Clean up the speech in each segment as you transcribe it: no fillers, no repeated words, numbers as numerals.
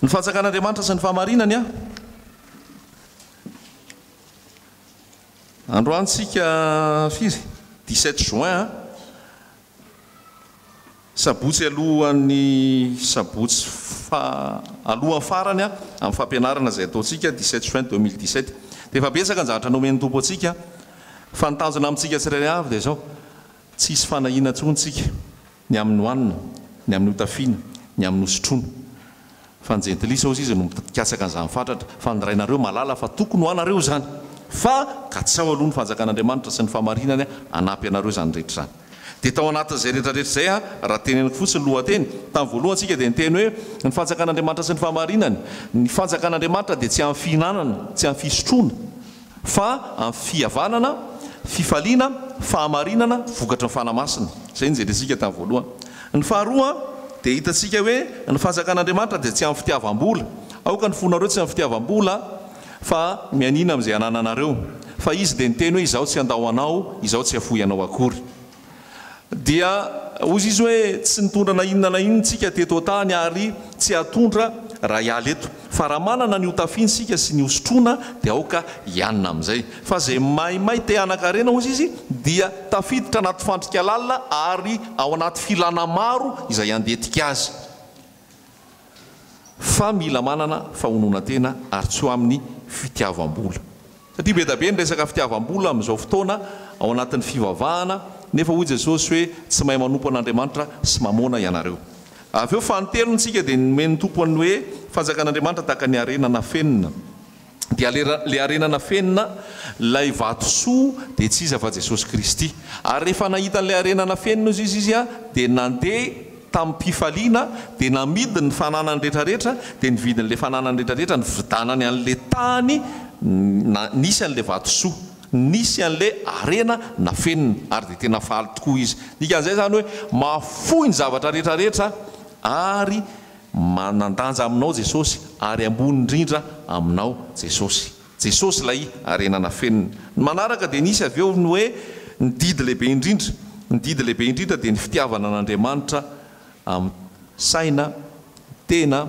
Ny fanjakan'Andriamanitra sy ny fahamarinany an. Androany tsika firy? 17 juin an. Sabotsy alohan'ny sabotsy fa alohan'ny farany an, amin'ny fampianarana izay ataontsika 17 juin 2017. Dia efa betsaka ny zavatra nomen'ny Tompo antsika fa ny tanjona amintsika tsirairay avy dia izao, tsy hisy fanahiana intsony tsika. Ny amin'ny hohanina, ny amin'ny hotafiana, ny amin'ny hosotroina. Fa ny jentilisa, hozy izy, no mikatsaka an'izany fatratra, fa ny Rainareo mahalala fa tokony ho anareo izany. Fa katsaho aloha ny fanjakan'Andriamanitra sy ny fahamarinany hanampy anareo izany rehetra izany. Dia tao anatin'izay rehetra rehetra izay, raha teneniko fotsiny ny lohateny, tamin'ny voalohany isika dia niteny hoe, ny fanjakan'Andriamanitra sy ny fahamarinany. Ny fanjakan'Andriamanitra dia tsy amin'ny fihinanana, tsy amin'ny fisotroana. Fa amin'ny fihavanana, fifaliana, fahamarinana, vokatry ny Fanahy Masina. Izay no jerentsika tamin'ny voalohany. Ny faharoa dia hitantsika hoe ny fanjakan'Andriamanitra dia tsy amin'ny fitiavam-bola. Aoka ny fonareo tsy amin'ny fitiavam-bola fa mianiana amin'izay anananareo. Fa Izy dia niteny hoe Izaho tsy handao anao, Izaho tsy hafoy anao akory. Dia hozy izy hoe, Tsy nitondra na inona na inona isika teto an-tany ary tsy hahatondra raha hiala eto. Fa raha manana ny hotafiana isika sy ny hosotroina dia aoka hianina amin'izay. Fa izay maimay te hanan-karena, hozy izy, dia tafiditra anaty fandrika lalina ary ao anaty filana maro izay handetika azy. Fa mila manana fahononan-tena ary tsy ho amin'ny fitiavam-bola. Satria be da be ny resaka fitiavam-bola amin'izao fotoana ao anatin'ny fivavahana, nefa hoy Jesosy hoe tsy mahay manompo an'Andriamanitra sy mamôna ianareo. Avy eo fanintelony tsika dia nomen'ny Tompo an'ny hoe fanjakan'Andriamanitra tahaka ny harena nafenina. Dia le harena nafenina, ilay vatosoa dia tsy iza fa Jesosy Kristy. Ary rehefa nahita an'ilay harena nafenina ozy izy izy dia nandeha tamim-pifaliana dia namidiny ny fananany rehetrarehetra dia nividiny ilay fananany rehetrarehetra nividanany an'ilay tany nisy an'ilay vatosoa, nisy an'ilay harena nafenina ary dia tena faly tokoa izy. Dikan'izay izany hoe mahafoy ny zavatra rehetrarehetra ary manan-danja aminao Jesosy ary ambony indrindra aminao Jesosy. Jesosy ilay harena nafenina. Ny manaraka dia nisy avy eo ny hoe ny didy lehibe indrindra. Ny didy lehibe indrindra dia ny fitiavana an'Andriamanitra amin'ny saina, ny tena,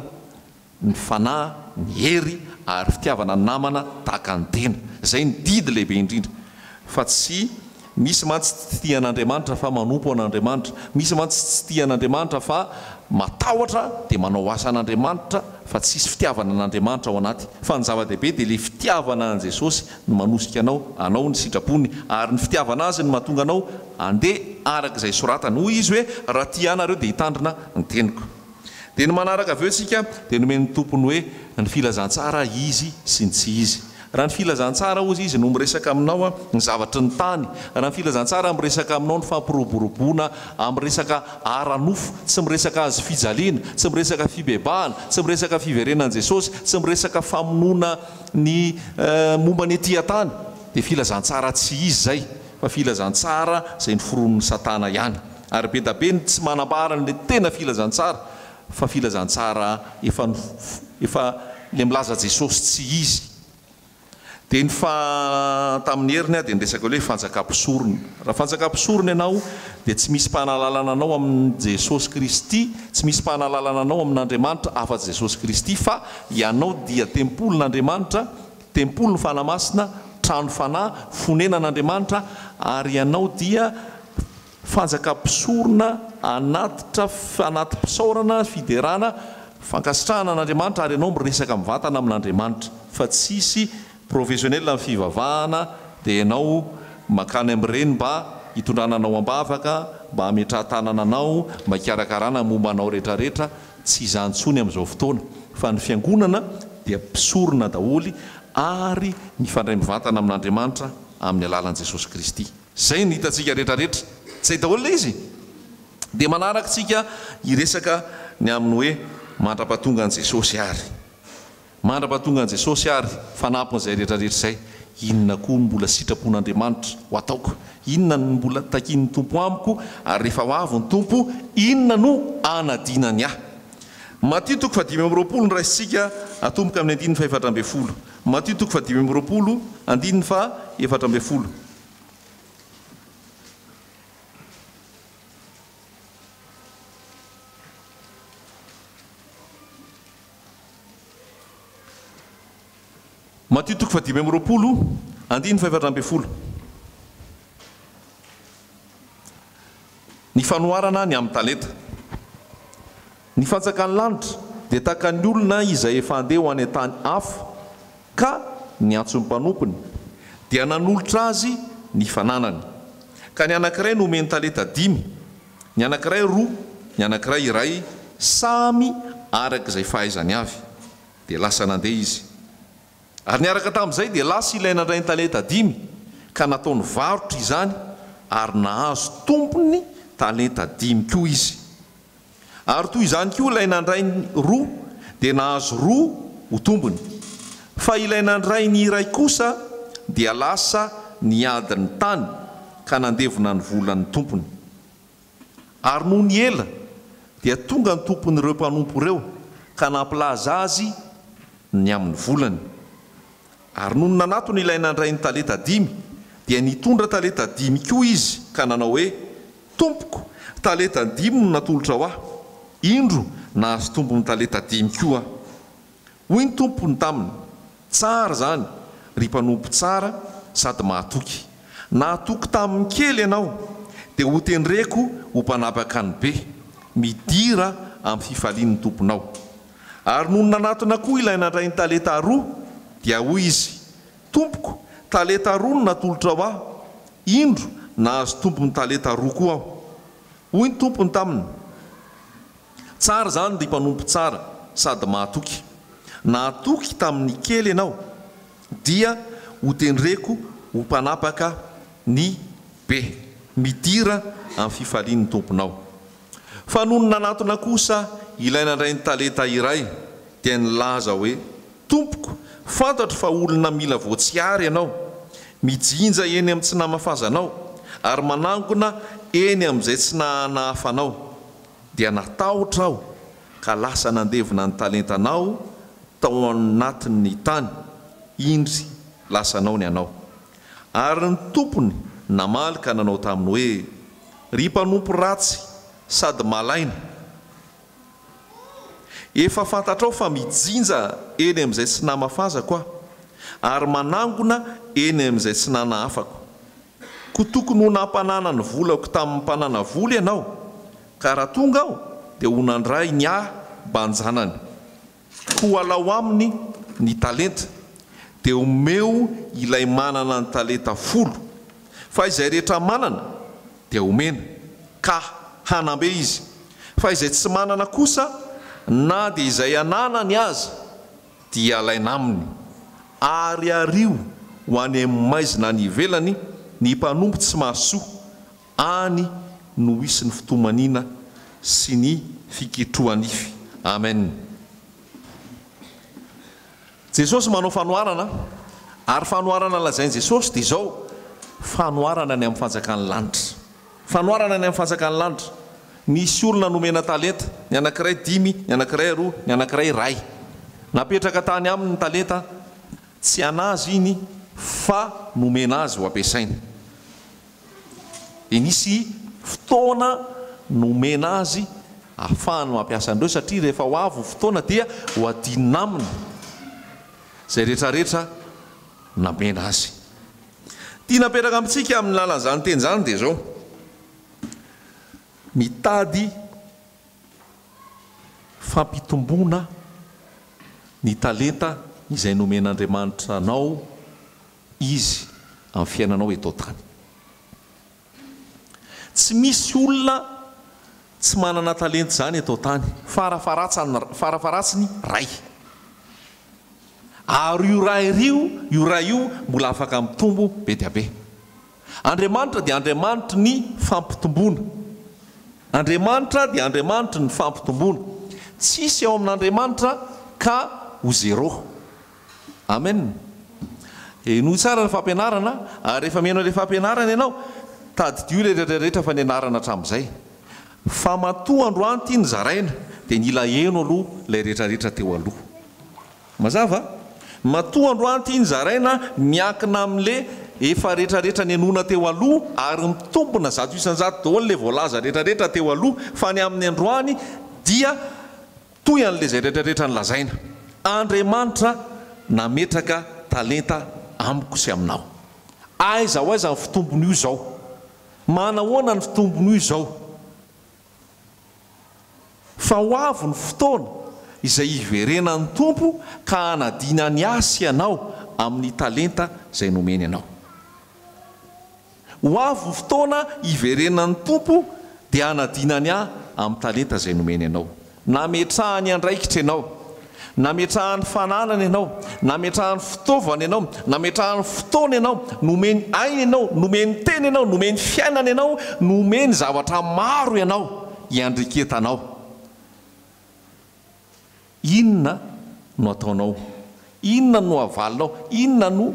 ny fanahy, ny hery ary fitiavana ny namana tahaka ny tena. Izay ny didy lehibe indrindra. Fa tsy Misy mantsy tsy tia an'Andriamanitra fa manompo an'Andriamanitra. Misy mantsy tsy tia an'Andriamanitra fa matahotra dia manao asa an'Andriamanitra fa tsisy fitiavana an'Andriamanitra ao anaty. Fa ny zava-dehibe dia ilay fitiavana an'i Jesosy no manosika anao hanao ny sitrapony ary ny fitiavana Azy no mahatonga anao handeha araka izay soratany. Hoy Izy hoe raha tia Ahy nareo dia hitandrina ny teniko. Dia ny manaraka avy eo isika dia nomen'ny Tompo ny hoe ny filazantsara izy sy ny tsy izy. Raha ny filazantsara hozy izy no miresaka aminao ny zavatry ny tany, raha ny filazantsara miresaka aminao ny fampiroboroboana amin'ny resaka ara-nofo, tsy miresaka hazo fijaliana, tsy miresaka fibebahana, tsy miresaka fiverenan'i Jesosy, tsy miresaka famonoana ny momba ny ety an-tany, dia filazantsara tsy izy izay fa filazantsara izay noforonin'i Satana ihany. Ary be da be ny tsy manambara an'ilay tena filazantsara fa filazantsara efa efa ilay milaza Jesosy tsy izy. Dia ny fa tamin'ny heriny aho dia niresaka hoe fanjakam-pisorona. Raha fanjakam-pisorona ianao dia tsy misy mpanalalana anao amin'i Jesosy Kristy, tsy misy mpanalalana anao amin'Andriamanitra afa-tsy Jesosy Kristy fa ianao dia tempolin'Andriamanitra, tempolin'ny Fanahy Masina, trano fanahy, fonenan'Andriamanitra ary ianao dia Fanjaka mpisorona hanatitra fanati-pisaorana, fiderana, fankasitrahana an'Andriamanitra ary ianao miresaka mivantana amin'Andriamanitra fa tsisy professionnel ny fivavahana dia ianao mankany amin'ireny mba hitondrana anao am-bavaka, mba hametraha-tanana anao, mba hikarakarana ny momba anao retraretra, tsy izany intsony amin'izao fotoana fa ny fiangonana dia mpisorona daholo ary mifandray mivantana amin'Andriamanitra amin'ny alalan'i Jesosy Kristy. Zay no hitantsika retraretra. Zay daholo ilay izy. Dia manaraka tsika hiresaka ny amin'ny hoe mandrapatonga an'i Jesosy ary. Mandrapatonga an'i Jesosy ary fanampin'izay retraretra izay, inona koa no mbola sitrapon'Andriamanitra ho ataoko? Inona no mbola takian'ny Tompo amiko? Ary rehefa ho avy ny Tompo, inona no hanadinany ahy? Matio toko fahadimy amby 20 no raisintsika atomboka amin'ny andininy fahefatra ambin'ny folo. Matio toko fahadimy amby 20, andininy faha 14. Matio toko fahadimy amby 20, andininy faha-14. Ny fanoharana ny amin'ny talenta. Ny fanjakan'ny lanitra dia tahaka ny olona izay efa handeha ho any an-tany hafa ka niantso ny mpanompony, dia nanolotra azy ny fananany. Ka ny anankiray nomeny talenta dimy, ny anankiray roa, ny anankiray iray, samy araka izay fahaizany avy. Dia lasa nandeha izy. Ary niaraka tamin'izay dia lasa ilay nandray ny talenta dimy, ka nataony varotra izany, ary nahazo tompony talenta dimy koa izy. Ary toy izany koa ilay nandray ny roa dia nahazo roa ho tombony. Fa ilay nandray ny iray kosa dia lasa niady ny tany ka nandevona ny volan'ny tompony. Ary nony ela dia tonga ny tompon'ireo mpanompo ireo ka nampilaza azy ny amin'ny volany. Ary nony nanatona ilay nandray ny talenta dimy, dia nitondra talenta dimy koa izy ka nanao hoe, Tompoko, talenta dimy no natolotrao ahy, indro nahazo tombony talenta dimy koa aho. Hoy ny tompony taminy, Tsara izany, ry mpanompo tsara sady mahatoky. Nahatoky tamin'ny kely ianao, dia hotendreko ho mpanapaka ny be. Midira amin'ny fifalian'ny tomponao. Ary nony nanatona koa ilay nandray ny talenta roa, dia hoy izy, Tompoko, talenta roa no natolotrao ahy, indro nahazo tompony talenta roa koa aho. Hoy ny tompony taminy, Tsara izany, ry mpanompo tsara sady mahatoky. Nahatoky tamin'ny kely ianao, dia hotendreko ho mpanapaka ny be. Midira amin'ny fifalian'ny tomponao. Fa nony nanatona kosa ilay nandray ny talenta iray, dia nilaza hoe, Tompoko, fantatro fa olona mila voatsiary ianao, mijinja eny amin'ny tsy namafazanao, ary manangona eny amin'izay tsy nahanahafanao. Dia natahotra aho, ka lasa nandevona ny talentanao tao anatin'ny tany, indry lasanao ny anao. Ary ny tompony namaly ka nanao taminy hoe, Ry mpanompo ratsy sady malaina, efa fantatrao fa mijinja eny amin'izay tsy namafazako aho, ary manangona eny amin'izay tsy nanahafako. Koa tokony ho nampanana ny volako tamin'ny mpanana vola ianao, ka raha tonga aho dia ho nandray ny ahy mban-janany. Koa alao aminy ny talenta, dia omeo ilay manana ny talenta folo, fa izay rehetra manana dia omena, ka hanambe izy, fa izay tsy manana kosa, na dia izay ananany aza dia alaina aminy, ary ario ho any amin'ny maizina any ivelany ny mpanompo tsy mahasoa, Any no hisy ny fitomaniana sy ny fikitroha-nify. Amen. Jesosy manao fanoharana, ary fanoharana lazain'i Jesosy dia izao, fanoharana ny amin'ny fanjakan'ny lanitra. Fanoharana ny amin'ny fanjakan'ny lanitra. Nisy olona nomena talenta, ny anankiray dimy, ny anankiray roa, ny anankiray iray. Napetraka tany aminy ny talenta, tsy an'azy iny fa nomena azy ho ampiasaina. Dia nisy fotoana nomena azy ahafahany mampiasa an'ireo satria rehefa ho avy ny fotoana dia ho adinina aminy izay rehetrarehetra namena azy. Tiana apetraka amintsika amin'ny lalan'izany teny izany dia izao, mitady fampitomboana ny talenta izay nomen'Andriamanitra anao Izy amin'ny fiainanao eto an-tany. Tsy misy olona tsy manana talenta izany eto an-tany, farafaharatsiny ray. Ary io ray io, io ray io mbola afaka mitombo be dia be. Andriamanitra dia Andriamanitry ny fampitomboana. Andriamanitra dia Andriamanitry ny fampitomboana. Tsisy ao amin'Andriamanitra ka ho zéro. Amen. Henoy tsara ny fampianarana ary rehefa mihaino ilay fampianarana ianao, tadidio ilay rehetra rehetra efa nianarana hatramin'izay. Fa matoa androany ity nozaraina dia nila heno aloha ilay rehetra rehetra teo aloha. Mazava? Matoa androany ity nozaraina miankina amin'ilay efa rehetra rehetra nihenoana teo aloha ary mitombina 100% daholo ilay voalaza rehetra rehetra teo aloha fa ny amin'ny androany dia Toy an'ilay izay rehetra rehetra nolazaina. Andriamanitra nametraka talenta amiko sy aminao. Aiza ho aiza ny fitombon'io izao? Manahoana ny fitombon'io izao? Fa ho avy ny fotoana izay hiverenan'ny Tompo ka hanadina ny ahy sy ianao amin'ny talenta izay nomeny anao. Ho avy ny fotoana hiverenan'ny Tompo dia hanadina ny ahy amin'ny talenta izay nomeny anao. Nametrahany andraikitra ianao. Nametrahany fananana ianao. Nametrahany fitaovana ianao. Nametrahany fotoana ianao. Nomeny aina ianao. Nomeny teny ianao. Nomeny fiainana ianao. Nomeny zavatra maro ianao hiandriketanao. Inona no ataonao? Inona no havalinao? Inona no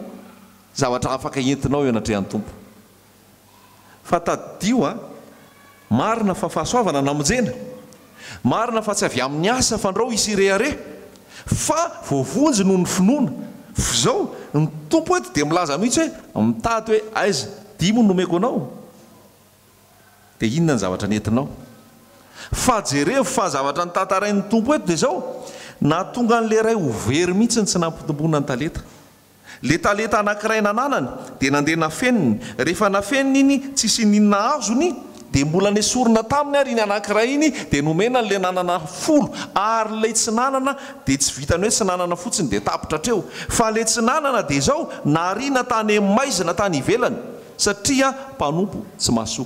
zavatra afaka entinao eo anatrehan'ny Tompo? Fa tadidio a, marina fa fahasoavana namonjena, marina fa tsy avy amin'ny asa fandrao hisy hirehareha, fa voavonjy noho ny finoana. F'izao, ny Tompo eto dia milaza mihitsy hoe, mitady hoe aiza, dimy no nomeko anao, dia inona ny zavatra nentinao? Fa jerevo fa zavatra notantarain'ny Tompo eto dia izao, nahatonga an'ilay ray ho very mihitsy ny tsy nampitomboana ny talenta. Ilay talenta anankiray nananany dia nandeha nafeniny, rehefa nafeniny iny tsisy n'inona azony dia mbola nesorina taminy ary iny anankiray iny dia nomena an'ilay nanana folo ary ilay tsy nanana dia tsy vitan'ny hoe tsy nanana fotsiny dia tapitra hatreo fa ilay tsy nanana dia izao nariana tany amin'ny maizina tany ivelany satria mpanompo tsy mahasoa.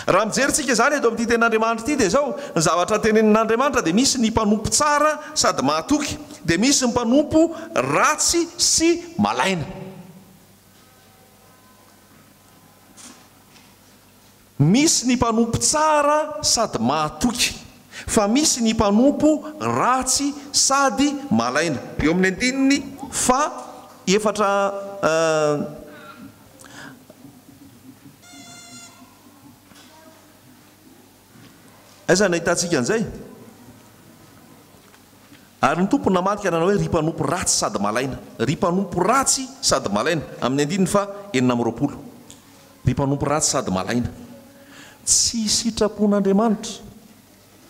Raha mijery tsika izany eto amin'ity tenin'Andriamanitra ity dia izao, ny zavatra tenenin'Andriamanitra dia misy ny mpanompo tsara sady mahatoky, dia misy ny mpanompo ratsy sy malaina. Misy ny mpanompo tsara sady mahatoky, fa misy ny mpanompo ratsy sady malaina. Eo amin'ny andininy faha efatra. Aiza no ahitantsika an'izay? Ary ny Tompo namadika nanao hoe, Ry mpanompo ratsy sady malaina. Ry mpanompo ratsy sady malaina. Amin'ny andininy faha 26. Ry mpanompo ratsy sady malaina. Tsy sitrapon'Andriamanitra,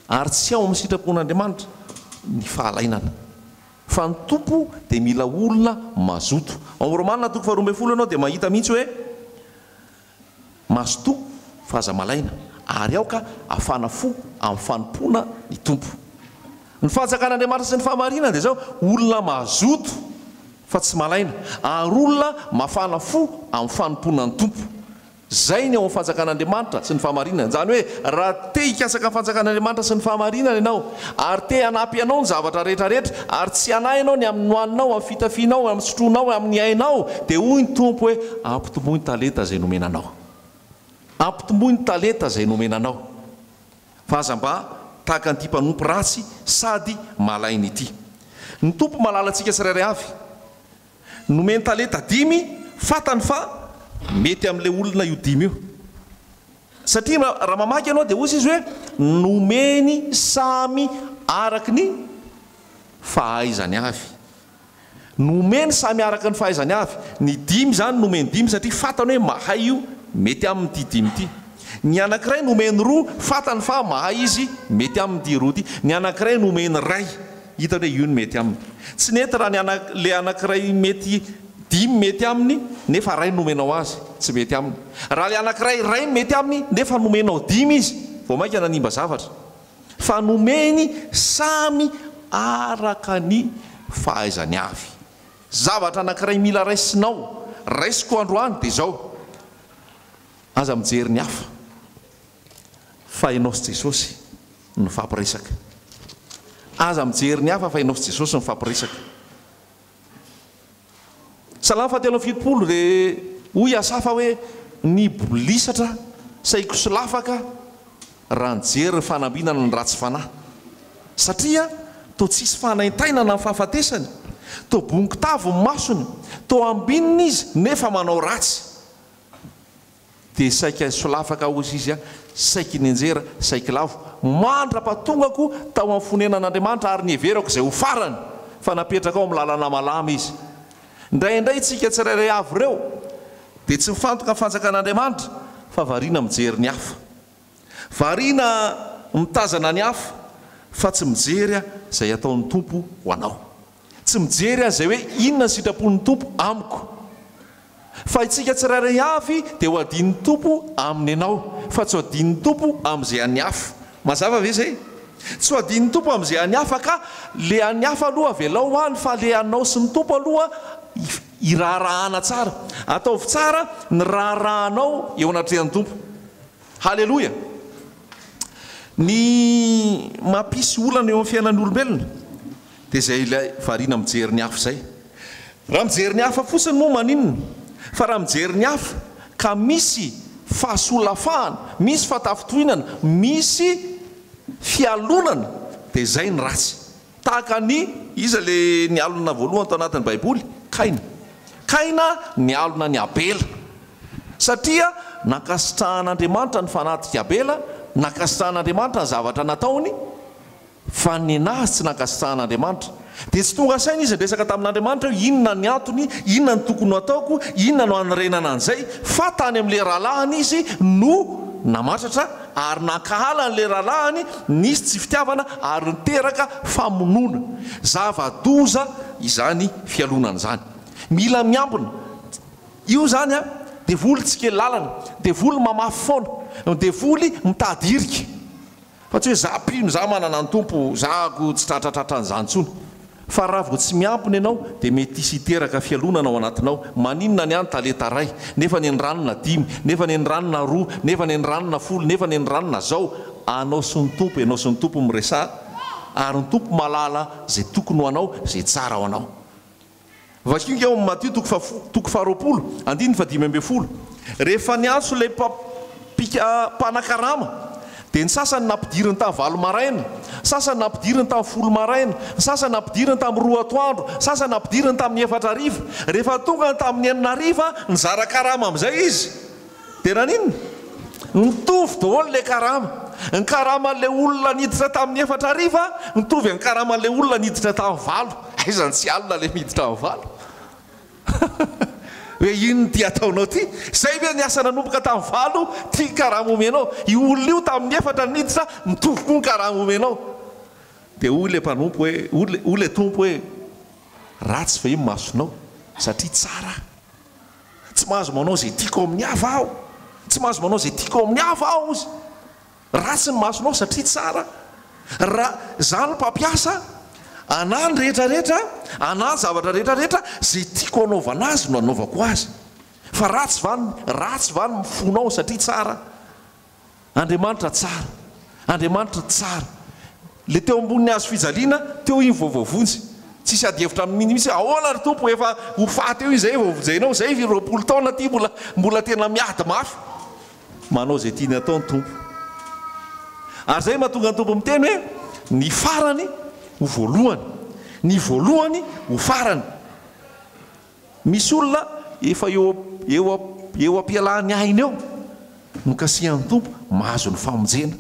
ary tsy ao amin'ny sitrapon'Andriamanitra, ny fahalainana. Fa ny Tompo dia mila olona mazoto. Ao amin'ny Romana toko faharoa ambin'ny folo ianao dia mahita mihitsy hoe, Mazotoa fa aza malaina, ary aoka hafana fo amin'ny fanompoana ny Tompo. Ny fanjakan'Andriamanitra sy ny fahamarinana dia izao, olona mazoto fa tsy malaina, ary olona mafana fo amin'ny fanompoana ny Tompo. Izay ny ao amin'ny fanjakan'Andriamanitra sy ny fahamarinana. Izany hoe raha te hikatsaka ny fanjakan'Andriamanitra sy ny fahamarinana ianao, ary te hanampy anao ny zavatra rehetra rehetra, ary tsy hanahy ianao ny amin'ny nohaninao, amin'ny fitafianao, amin'ny sotroinao, amin'ny ainao, dia hoy ny Tompo hoe, Ampitomboy ny talenta izay nomena anao. Ampitomboy ny talenta izay nomena anao. Fa aza mba tahaka an'ity mpanompo ratsy sady malaina ity. Ny Tompo malala antsika tsirairay avy. Nomeny talenta dimy, fantany fa mety amin'ilay olona io dimy io. Satria raha mamaky ianao dia hozy izy hoe nomeny samy araka ny fahaizany avy. Nomeny samy araka ny fahaizany avy. Ny dimy izany nomeny dimy satria fantany hoe mahay io, mety aminy ity dimy ity. Ny anankiray nomeny roa, fantany fa mahay izy, mety aminy ity roa ity. Ny anankiray nomeny iray. Hitany hoe io no mety aminy. Tsy nety raha ny ana le anakiray mety dimy mety aminy nefa ray nomenao azy, tsy mety aminy. Raha le anakiray ray mety aminy nefa nomenao dimy izy, vao mainka nanimba zavatra. Fa nomeny samy araka ny fahaizany avy. Zavatra anakiray mila raisinao, raisiko androany dia izao, aza mijery ny hafa fa ianao sy Jesosy. Mifampiresaka. Aza mijery ny hafa fa ianao sy Jesosy mifampiresaka. Salamo fahatelo amby fitopolo dia hoy Asafa hoe, Nibolisatra saiko solafaka raha nijery ny fanambinana ny ratsy fanahy. Satria toa tsisy fanaintainana ny fahafatesany, toa bongo-tavy ny masony, toa ambinina izy nefa manao ratsy. Dia saika solafaka hozy izy, saiky nianjera, saiky lavo, mandra-pahatongako tao amin'ny fonenan'Andriamanitra ary niheverako izay ho farany, fa napetraka ao amin'ny lalana malama izy. Indraindray isika tsirairay avy ireo dia tsy mifantoka amin'ny fanjakan'Andriamanitra fa variana mijery ny hafa. Variana mitazana ny hafa fa tsy mijery izay ataon'ny Tompo ho anao. Tsy mijery an'izay hoe inona ny sitrapon'ny Tompo amiko. Fa itsika tsirairay avy dia ho adin'ny Tompo amin'ny anao, fa tsy ho adin'ny Tompo amin'izay an'ny hafa. Mazava ve izay? Tsy ho adin'ny Tompo amin'izay an'ny hafa ka le an'ny hafa aloha avelao any fa le anao sy ny Tompo aloha iraharahana tsara. Ataovy tsara ny raharahanao eo anatrehan'ny Tompo. Haleloia! Ny mampisy olana eo amin'ny fiainan'ny olombelona dia izay ilay variana mijery ny hafa izay. Raha mijery ny hafa fotsiny moa maninona? Fa raha mijery ny hafa ka misy fahasolafahana, misy fahatafintohinana, misy fialonana dia izay ny ratsy. Tahaka ny, iza ilay nialona voalohany tao anatin'ny Baiboly? Kaina. Kaina nialona an'i Abela. Satria nankasitrahan'Andriamanitra ny fanatik'i Abela, nankasitrahan'Andriamanitra ny zavatra nataony, fa nenazy tsy nankasitrahan'Andriamanitra. Dia tsy tonga saina izy niresaka tamin'Andriamanitra hoe inona ny antony, inona no tokony ho ataoko, inona no hanorenana an'izay, fa tany amin'ilay rahalahiny izy no namatratra ary nankahala an'ilay rahalahiny, nisy tsy fitiavana ary niteraka famonoana. Zava-doza izany fialonana izany. Mila miambina. Io izany an, devoly tsy kely lalana, devoly mamafy foana, ny devoly mitady hirika. Fa tsy hoe za mpino, za manana ny Tompo, za ko tsy tratratratran'izany intsony. Fa raha vao tsy miampina ianao dia mety hisy hiteraka fialonana ao anatinao. Maninona ny ahy ny talenta iray, nefa ny an'i ranona dimy, nefa ny an'i ranona roa, nefa ny an'i ranona folo, nefa ny an'i ranona zao. Anao sy ny Tompo, ianao sy ny Tompo miresaha, ary ny Tompo mahalala izay tokony ho anao, izay tsara ho anao. Vakio ange ao amin'ny Matio toko faha toko faharoapolo, andininy fahadimy ambin'ny folo. Rehefa niantso ilay mpampika mpanakarama, dia ny sasany nampidiriny tamin'ny valo maraina, sasany nampidiriny tamin'ny folo maraina, ny sasany nampidiriny tamin'ny roa atoandro, sasany nampidiriny tamin'ny efatra hariva. Rehefa tonga ny tamin'ny enina hariva, nizara karama amin'izay izy. Dia naninona? Nitovy daholo ilay karama. Ny karaman'ilay olona niditra tamin'ny efatra hariva mitovy amin'ny karaman'ilay olona niditra tamin'ny valo. Aiza no tsy alina ilay miditra amin'ny valo? Hoe inona ity ataonao ity? Izay ve ny asa nanomboka tamin'ny valo ity karama omenao? Io olona io tamin'ny efatra niditra mitovy koa ny karama omenao. Dia hoy ilay mpanompo hoe, hoy ilay tompo hoe, ratsy ve ny masonao satria tsara aho? Tsy mahazo manao izay tiako amin'ny hafa aho. Tsy mahazo manao izay tiako amin'ny hafa aho, hozy. Ratsy ny masonao satria tsara. Raha izaho no mpampiasa, anà ny rehetra rehetra, anà ny zavatra rehetra rehetra, izay tiako hanaovana azy no anaovako azy. Fa ratsy va ny, ratsy va ny fonao satria tsara? Andriamanitra tsara. Andriamanitra tsara. Le teo ambonin'ny hazo fijaliana teo iny vao voavonjy. Tsisy ady hevitra amin'iny mihitsy hoe ahoana ry Tompo efa ho faty eo izay vao vonjenao, zay 20 taona aty mbola mbola tena miady mafy. Manao izay tiany atao ny Tompo. Ary zay mahatonga ny Tompo miteny hoe ny farany ho voalohany, ny voalohany ho farany. Misy olona efa eo eo eo am-pialany aina eo no kasihan'ny Tompo mahazo ny famonjena.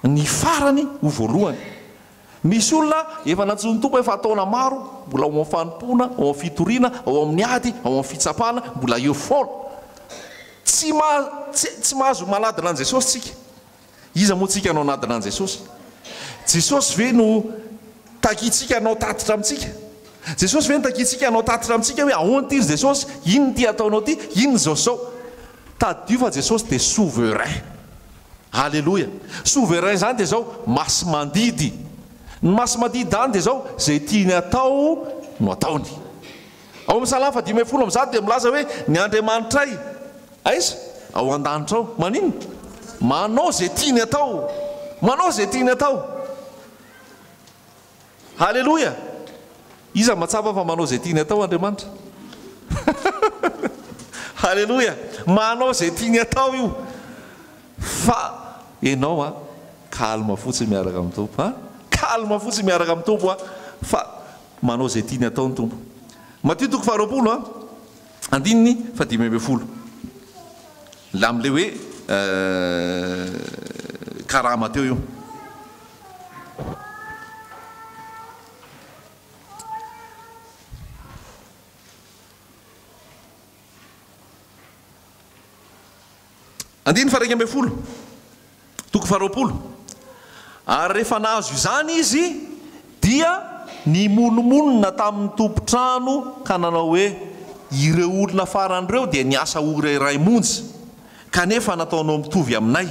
Ny farany ho voalohany. Misy olona efa nantsoin'ny Tompo efa taona maro, mbola ao amin'ny fanompoana, ao amin'ny fitoriana, ao amin'ny ady, ao amin'ny fitsapana, mbola eo foana. Tsy ma tsy tsy mahazo manadina an'i Jesosy tsika. Iza moa tsika no hanadina an'i Jesosy? Jesosy ve no takintsika hanao tatitra amintsika? Jesosy ve no takintsika hanao tatitra amintsika hoe ahoana ity ry Jesosy? Inona ity ataonao ity? Inona izao sy izao? Tadidio fa Jesosy dia souverain. Aleloia! Souverain izany dia izao, masi-mandidy. Ny masi-mandidy izany dia izao, izay tiany atao no ataony. Ao amin'ny Salamo faha 115 dia milaza hoe ny Andriamanitray, Aiza? Ao an-danitra ao. Maninona? Manao izay tiany atao. Manao izay tiany atao. Haleloia! Iza mahatsapa fa manao izay tiany atao Andriamanitra? Haleloia! Manao izay tiany atao io. Fa ianao an, calme fotsiny miaraka amin'ny Tompo an. Calme fotsiny miaraka amin'ny Tompo an, fa manao izay tiany atao ny Tompo. Matio toko faharoapolo an. Andininy faha-15. La amin'ilay hoe karama teo io. Andininy faha-11, toko faha-20. Ary rehefa nahazo izany izy dia. Nimonomonona tamin'ny tompon-trano ka nanao hoe, Ireo olona farany ireo dia niasa ora iray monja, kanefa nataonao mitovy aminay,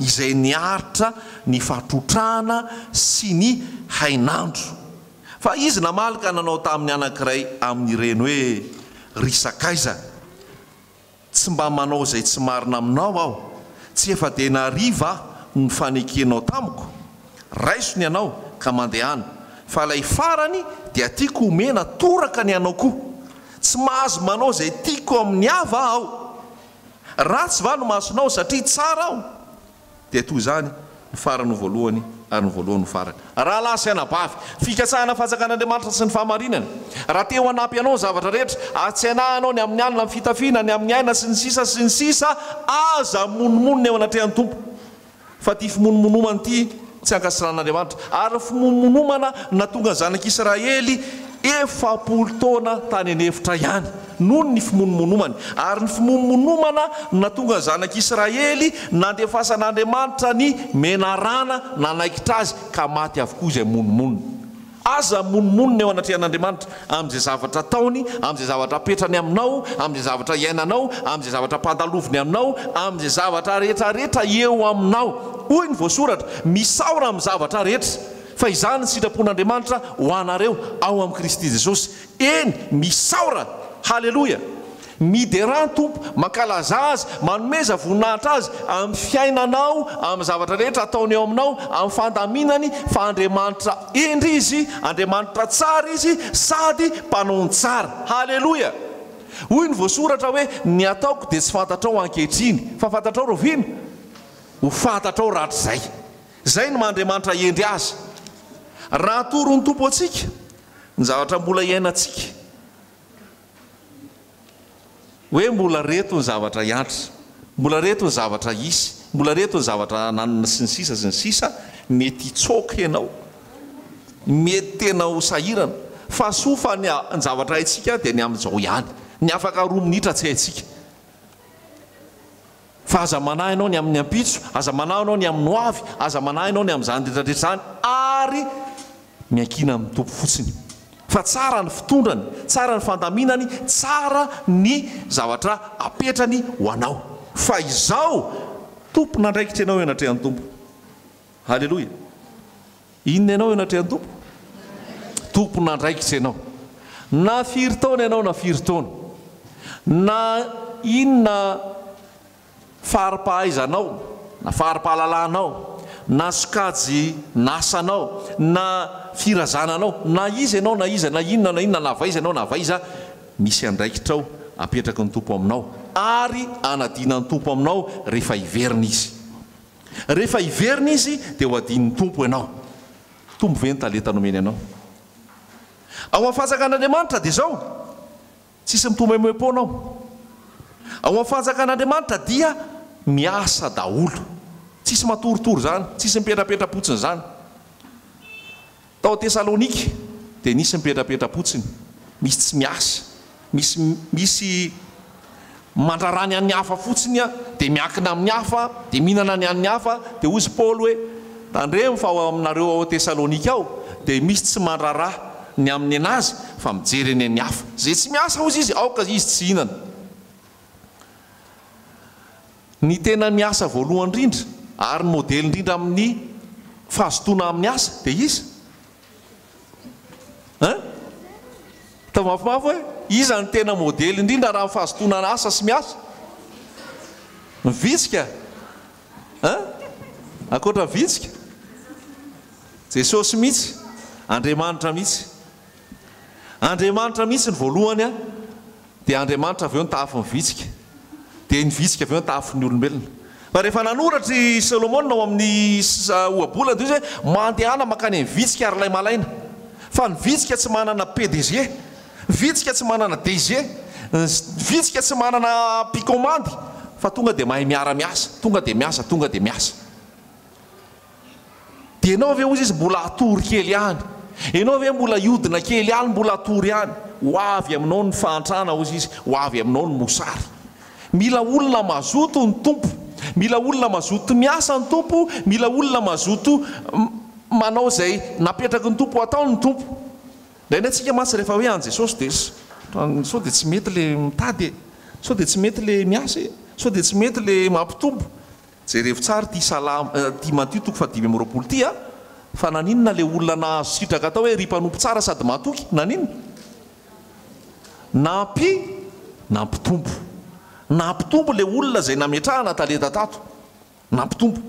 izay niaritra ny fahatrotrahana sy ny hainandro. Fa izy namaly ka nanao tamin'ny anankiray amin'ireny hoe, Ry sakaiza, Tsy mba manao izay tsy marina aminao aho, tsy efa denari va no nifanekenao tamiko? Raiso ny anao ka mandehana, fa ilay farany dia tiako homena toraka ny anao koa. Tsy mahazo manao izay tiako amin'ny ahy va aho? Ratsy va no masonao satria tsara aho? Dia toy izany, ny farany ho voalohany, ary ny voalohany ho farany. Rahalahy sy anabavy, fikatsahana fanjakan'Andriamanitra sy ny fahamarinany. Raha te ho hanampy anao ny zavatra rehetra, ary tsy hanahy anao ny amin'ny alina, ny fitafiana, ny amin'ny aina, sy ny sisa sy ny sisa, aza mimonomonona eo anatrehan'ny Tompo. Fa ity fimonomonomana ity tsy ankasitrahan'Andriamanitra. Ary ny fimonomonomana no nahatonga ny zanak'Israely 40 taona tany an'efitra ihany, noho ny fimonomonomany. Ary ny fimonomonomana no nahatonga ny zanak'Israely nandefasan'Andriamanitra ny menarana nanaikitra azy, ka maty avokoa izay monomonona. Aza mimonomonona eo anatrehan'Andriamanitra amin'izay zavatra ataony, amin'izay zavatra apetrany aminao, amin'izay zavatra iainanao, amin'izay zavatra ampandaloviny aminao, amin'izay zavatra rehetrarehetra eo aminao. Hoy ny voasoratra, Misaora amin'ny zavatra rehetra. Fa izany ny sitrapon'Andriamanitra ho anareo ao amin'i Kristy Jesosy. Eny, misaora! Haleloia! Miderà ny Tompo, mankalazà Azy, manomeza voninahitra Azy amin'ny fiainanao, amin'ny zavatra rehetra ataony eo aminao, amin'ny fandaminany, fa Andriamanitra hendry Izy, Andriamanitra tsara Izy, sady mpanao ny tsara. Haleloia! Hoy ny voasoratra hoe, Ny ataoko dia tsy fantatrao ankehitriny, fa fantatrao rahoviana? Ho fantatrao rahatrizay. Izay no maha Andriamanitra hendry Azy. Raha atoron'ny Tompo antsika ny zavatra mbola iainantsika, hoe mbola reto ny zavatra hiantra, mbola reto ny zavatra hisy, mbola reto ny zavatra hananana sy ny sisa sy ny sisa, mety hitsoaka ianao, mety tena ho sahirana, fa soa fa ny zavatra haintsika dia ny amin'izao ihany, ny afaka roa minitra tsy haintsika. Fa aza manahy ianao ny amin'ny ampitso, aza manahy ianao ny amin'ny hoavy, aza manahy ianao ny amin'izany rehetra rehetra izany, ary miankina amin'ny Tompo fotsiny. Fa tsara ny fitondrany, tsara ny fandaminany, tsara ny zavatra apetrany ho anao. Fa izao, tompon'andraikitra ianao eo anatrehan'ny Tompo. Haleloia! Inona ianao eo anatrehan'ny Tompo? Tompon'andraikitra ianao. Na firy taona ianao na firy taona, na inona fari-pahaizanao na fari-pahalalanao, na sokajy n'asanao, na firazananao, na iza ianao na iza, na inona na inona, na avy aiza ianao na avy aiza, misy andraikitrao apetraky ny Tompo aminao ary anadinan'ny Tompo aminao rehefa hiverina Izy. Rehefa hiverina izy dia ho adin'ny Tompo ianao. Tombo ve ny talenta nomeny anao? Ao amin'ny fanjakan'Andriamanitra dia izao, tsisy mitomoemoem-poana ao. Ao amin'ny fanjakan'Andriamanitra dia miasa daholo. Tsisy matoritory izany, tsisy mipetrapetra-potsiny izany. Tao Tesalonika dia nisy mipetrapetra-potsiny, misy tsy miasa, misy misy mandrara ny an'ny hafa fotsiny dia miankina amin'ny hafa, dia mihinana ny an'ny hafa, dia hozy Paoly hoe, tandremo fa ao aminareo ao Tesalonika ao dia misy tsy mandrara ny amin'ny an'azy fa mijery ny an'ny hafa. Izay tsy miasa hozy izy, aoka izy tsy hihinana. Ny tena miasa voalohany indrindra ary ny modely indrindra amin'ny fahazotoana amin'ny asa dia iza? Hein? Atao mafimafy hoe iza no tena modely indrindra raha ny fahazotoana asa sy miasa? Ny vitsika? Hein? Ankoatra ny vitsika? Jesosy mihitsy, Andriamanitra mihitsy. Andriamanitra mihitsy ny voalohany an! Dia Andriamanitra avy eo nitahafy ny vitsika, dia ny vitsika avy eo nitahafy ny olombelona. Fa rehefa nanoratra i Solomona ao amin'ny Ohabolana dia hoy izy hoe, Mandehana mankany amin'ny vitsika ry ilay malaina. Fa ny vitsika tsy manana PDG, ny vitsika tsy manana DG, ny vitsika tsy manana mpikomandy, fa tonga dia mahay miara-miasa, tonga dia miasa, tonga dia miasa. Dia ianao ve hozy izy mbola hatory kely ihany? Ianao ve mbola hiodina kely ihany mbola hatory ihany? Ho avy aminao ny fahantrana hozy izy, ho avy aminao ny mosary. Mila olona mazoto ny Tompo. Mila olona mazoto miasa ny Tompo, mila olona mazoto manao izay napetraky ny Tompo hatao ny Tompo. Indraindray tsika mantsy rehefa hoe an'i Jesosy dia sao dia tsy mety le mitady e, sao dia tsy mety le miasa e, sao dia tsy mety le mampitombo. Jerevo tsara ity Salamo, ity Matio toko faha 25 ity a, fa naninona le olona nahazo sitraka atao hoe ry mpanompo tsara sady mahatoky, naninona? Nampi, nampitombo. Nampitombo le olona izay nametrahana talenta tato. Nampitombo.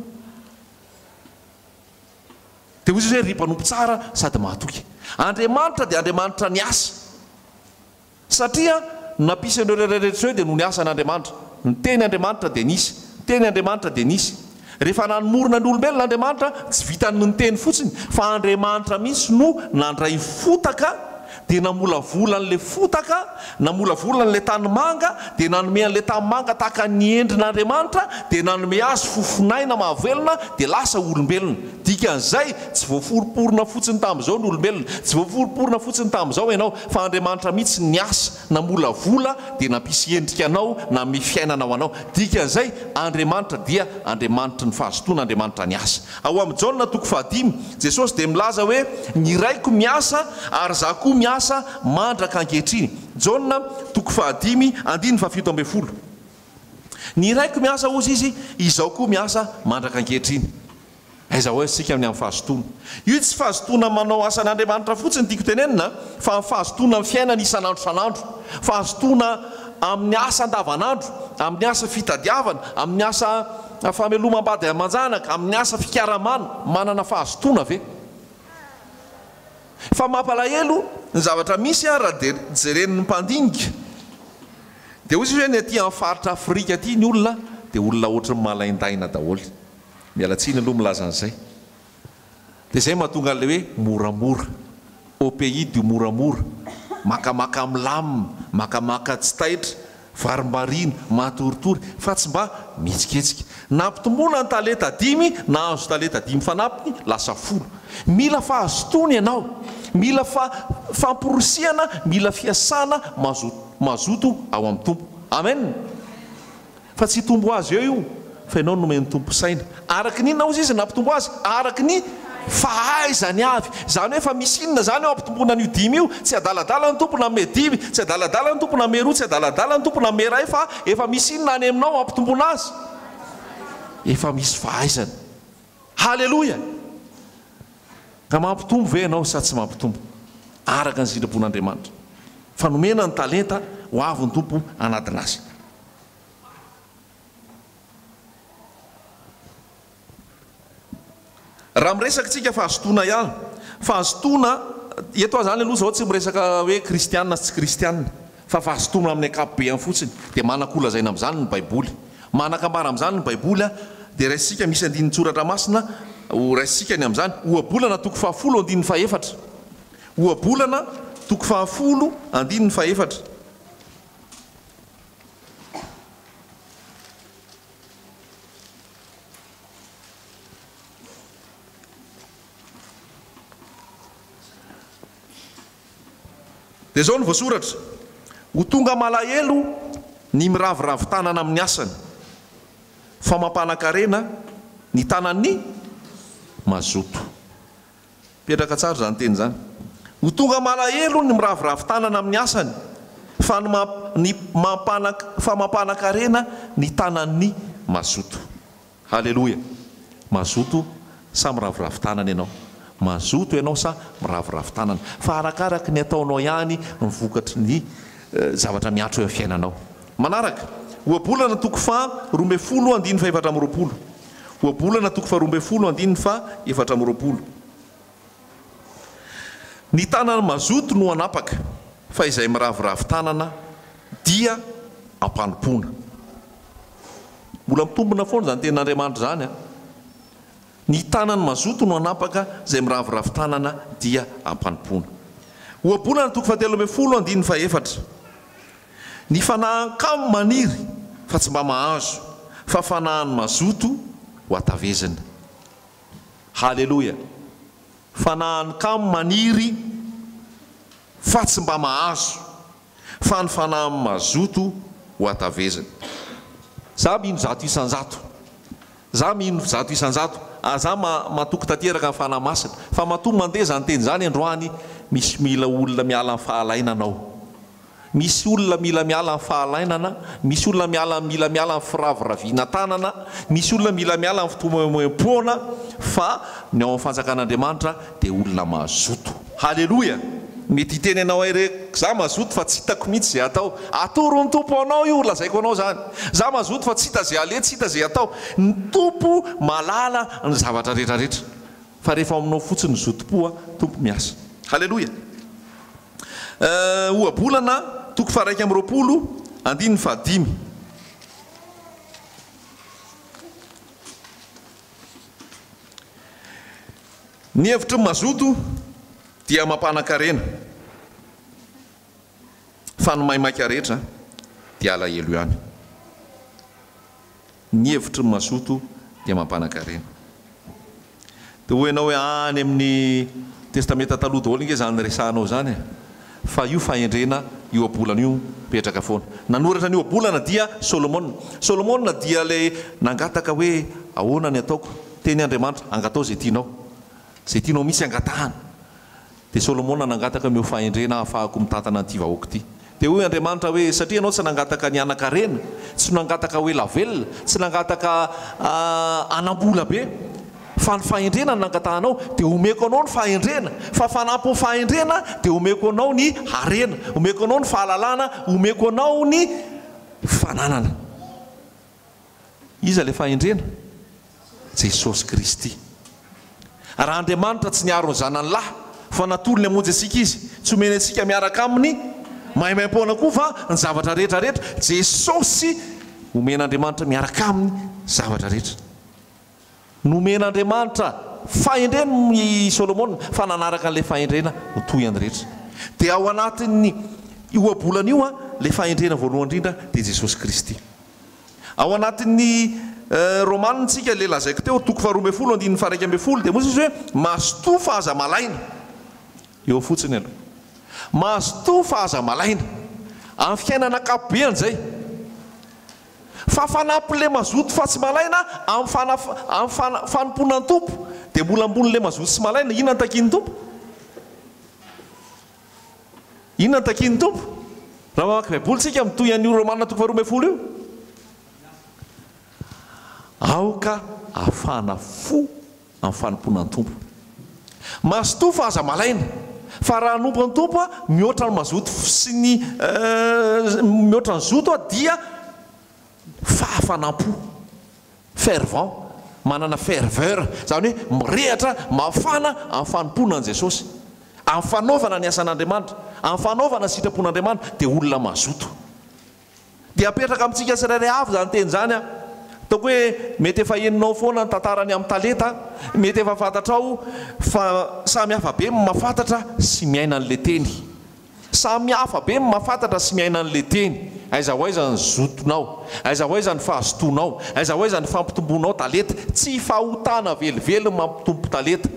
Dia hoy Jesosy hoe, Ry mpanompo tsara sady mahatoky. Andriamanitra dia Andriamanitra niasa. Satria nampisy an'ireo rehetra ireo dia noho ny asan'Andriamanitra. Niteny Andriamanitra dia nisy. Niteny Andriamanitra dia nisy. Rehefa nanomorona ny olombelona Andriamanitra, tsy vitan'ny niteny fotsiny, fa Andriamanitra mihitsy no nandray fotaka dia namolavola an'ilay fotaka, namolavola an'ilay tanimanga, dia nanome an'ilay tanimanga tahaka ny endrin'Andriamanitra, dia nanome azy fofon'aina mahavelona, dia lasa olombelona. Dikan'izay, tsy voaforomporona fotsiny tamin'izao ny olombelona, tsy voaforomporona fotsiny tamin'izao ianao, fa Andriamanitra mihitsy niasa, namolavola, dia nampisy endrika anao, nanome fiainana ho anao. Dikan'izay, Andriamanitra dia Andriamanitry ny fahazotoana, Andriamanitra niasa. Ao amin'ny Jaona toko fahadimy, Jesosy dia milaza hoe, Ny Raiko miasa, ary Izaho koa miasa mandraka ankehitriny. Jaona toko fahadimy, andininy fahafito ambin'ny folo. Ny Raiko miasa, hozy Izy, Izaho koa miasa mandraka ankehitriny. Aiza ho aiza isika amin'ny amin'ny fahazotoana? Io tsy fahazotoana manao asan'Andriamanitra fotsiny tiako tenenina, fa amin'ny fahazotoana amin'ny fiainana isan'andro isan'andro. Fahazotoana amin'ny asa andavanandro, amin'ny asa fitadiavana, amin'ny asa famelomam-bady aman-janaka, amin'ny asa fikaramana, manana fahazotoana ve? Fa mampalahelo ny zavatra misy raha dia jeren'ny mpandinika dia hoy izy hoe ny aty amin'ny faritra Afrika aty ny olona dia olona ohatry ny malaindaina daholo. Miala tsiny aloha milaza an'izay. Dia izay mahatonga an'ilay hoe moramora. Au pays du moramora. Makamaka milamina, makamaka tsy taitra, varimbariana, matoritory, fa tsy mba mihetsiketsika. Nampitomboina ny talenta dimy, nahazo talenta dimy fanampiny, lasa folo. Mila fahazotoana ianao. Mila fa famporisihana, mila fiasana mazoto ao amin'ny Tompo. Amen! Fa tsy hitombo ho azy eo io, fa ianao no nomen'ny Tompo saina. Araka ny inona hozy izy nampitombo azy? Araka ny fahaizany avy. Izany hoe efa misy inona izany eo ampitomboana an'io dimy io? Tsy adaladala ny Tompo nanome dimy, tsy adaladala ny Tompo nanome roa, tsy adaladala ny Tompo nanome iray, fa efa misy inona any aminao ampitomboana azy? Efa misy fahaizana. Haleloia! Ka mampitombo ve ianao sa tsy mampitombo? Araka ny sitrapon'Andriamanitra. Fa nomena ny talenta ho avy ny Tompo hanadina azy. Raha miresaka tsika fahazotoana ihany, fahazotoana, eto aho zany aloha zao tsy miresaka hoe kristiana sy tsy kristiana, fa fahazotoana amin'ny ankapobeany fotsiny, dia manan-kolazaina amin'izany ny baiboly. Manan-kambara amin'izany ny baiboly, dia raisintsika misy andinin-tsoratra masina ho raisintsika ny amin'izany, Ohabolana toko fahafolo andininy fahefatra. Ohabolana toko fahafolo andininy fahefatra. Dia izao no voasoratra, Ho tonga malahelo ny miraviravy tanana amin'ny asany, fa mampanan-karena ny tanan'ny mazoto. Mipetraka tsara izany teny izany. Ho tonga malahelo ny miraviravy tanana amin'ny asany, fa ny ny mampanan fa mampanan-karena ny tanan'ny mazoto. Haleloia! Mazoto sa miraviravy tanana ianao? Mazoto ianao sa miraviravy tanana? Fa arakaraky ny ataonao ihany ny vokatry ny zavatra mihatra eo amin'ny fiainanao. Manaraka, Ohabolana toko faha 12 andininy faha 24. Ohabolana toko faha 12 andininy faha 24. Ny tanan'ny mazoto no hanapaka, fa izay miraviravy tanana dia ampanompoana. Mbola mitombina foana izany tenin'Andriamanitra izany an! Ny tanan'ny mazoto no hanapaka, izay miraviravy tanana dia ampanompoana. Ohabolana toko faha 13 andininy faha efatra. Ny fanahin-kamo maniry fa tsy mba mahazo, fa fanahin'ny mazoto ho hatavezina. Haleloia! Fanahin'ny kamo maniry fa tsy mba mahazo, fa ny fanahin'ny mazoto ho hatavezina. Za mino 100%. Za mino 100%, ary za matoky tanteraka ny Fanahy Masina, fa matoa mandeha zany teny zany androany, Misy mila olona miala amin'ny fahalainana ao. Misy olona mila miala amin'ny fahalainana, misy olona miala mila miala amin'ny firaviraviana tanana, misy olona mila miala amin'ny fitomoemoem-poana, fa ny ao amin'ny fanjakan'Andriamanitra dia olona mazoto. Haleloia! Mety hiteny ianao hoe re, za mazoto fa tsy hitako mihitsy izay atao. Atoron'ny Tompo anao io, lazaiko anao izany. Za mazoto fa tsy hita izay aleha, tsy hita izay atao. Ny Tompo mahalala ny zavatra rehetra rehetra. Fa rehefa ao aminao fotsiny ny zotom-po a, Tompo miasa. Haleloia! Ohabolana toko faha-21 andininy fahadimy. Ny hevitry ny mazoto dia mampanan-karena, fa ny maimaika rehetra dia alahelo ihany. Ny hevitry ny mazoto dia mampanan-karena. Dia hoy ianao hoe any amin'ny Testamenta Taloha daholo ange izany resahanao izany e! Fa io fahendrena io ohabolana io mipetraka foana. Nanoratra ny ohabolana dia Solomona. Solomona dia ilay nangataka hoe ahoana ny ataoko? Teny Andriamanitra, angatao izay tianao. Izay tianao mihitsy angatahana. Dia Solomona nangataka omeo fahendrena hahafahako mitantana an'ity vahoaka ity. Dia hoy Andriamanitra hoe, Satria ianao tsy nangataka ny hanan-karena, tsy nangataka ho ela velona, tsy nangataka hanam-bola be, fa ny fahendrena no nangatahanao, dia omeko anao ny fahendrena, fa fanampin'ny fahendrena dia omeko anao ny harena, omeko anao ny fahalalana, omeko anao ny fananana. Iza ilay fahendrena? Jesosy Kristy. Raha Andriamanitra tsy niaro ny Zanany lahy, fa natolony hamonjy antsika Izy, tsy omeny antsika miaraka Aminy maimaimpoana koa va ny zavatra rehetra rehetra? Jesosy omen'Andriamanitra miaraka Aminy zavatra rehetra. Nomen'Andriamanitra fahendrena i Solomona, fa nanaraka an'ilay fahendrena ho toy ny rehetra. Dia ao anatin'ny ohabolana io, ilay fahendrena voalohany indrindra dia Jesosy Kristy. Ao anatin'ny Romana tsika ilay lazaiko teo, toko faharoa ambin'ny folo andininy faha-11 dia moa izy hoe mazotoa fa aza malaina. Eo fotsiny aloha. Mazotoa fa aza malaina. Amin'ny fiainana ankapobeny izay. Fa fanampin'ilay mazoto fa tsy malaina amin'ny fana amin'ny fana fanompoana ny Tompo dia mbola ambonin'ilay mazoto sy malaina. Inona no takian'ny Tompo? Inona no takian'ny Tompo? Raha mamaky Baiboly isika mitohy an'io Romana toko faharoa ambin'ny folo io. Aoka hafana fo amin'ny fanompoana ny Tompo. Mazotoa fa aza malaina. Fa raha hanompo ny Tompo mihoatra ny mazoto sy ny mihoatra ny zoto dia fahafanam-po. Fervent, manana ferveur, izany hoe mirehatra, mafana amin'ny fanompoana an'i Jesosy, amin'ny fanaovana ny asan'Andriamanitra, amin'ny fanaovana ny sitrapon'Andriamanitra, dia olona mazoto. Dia apetraka amintsika tsirairay avy izany teny izany an. Ataoko hoe mety efa henonao foana ny tantarany amin'ny talenta, mety efa fantatrao fa samy hafa be ny mahafantatra sy miaina an'ilay teny. Samy hafa be ny mahafantatra sy miaina an'ilay teny. Aiza ho aiza ny zotonao? Aiza ho aiza ny fahazotoanao? Aiza ho aiza ny fampitomboanao talenta? Tsy fahotana velively ny mampitombo talenta.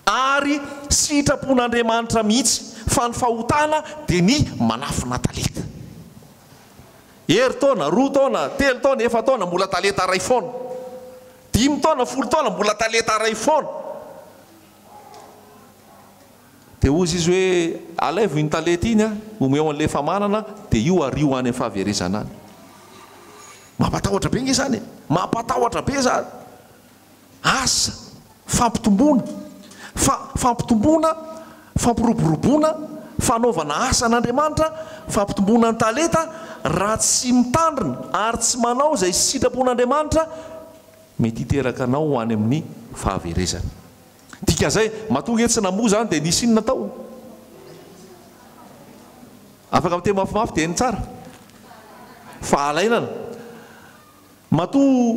Ary sitrapon'Andriamanitra mihitsy fa ny fahotana dia ny manafina talenta. Herintaona, roa taona, telo taona, efa-taona, mbola talenta iray foana. Dimy taona, folo taona, mbola talenta iray foana. Dia hozy izy hoe, Alaivo iny talenta iny, omeo an'ilay efa manana, dia io ario any amin'ny fahaverezana any. Mampatahotra be ange izany e! Mampatahotra be izany! Asa, fampitomboana, fa fampitomboana, fampiroboroboana, fanaovana asa an'Andriamanitra, fampitomboana ny talenta, raha tsy mitandrina ary tsy manao izay sitrapon'Andriamanitra, mety hiteraka anao ho any amin'ny fahaverezana. Dikan'izay, matoa nge tsy namoa izany dia nisy inona tao? Afaka miteny mafimafy dia heno tsara? Fahalainana. Matoa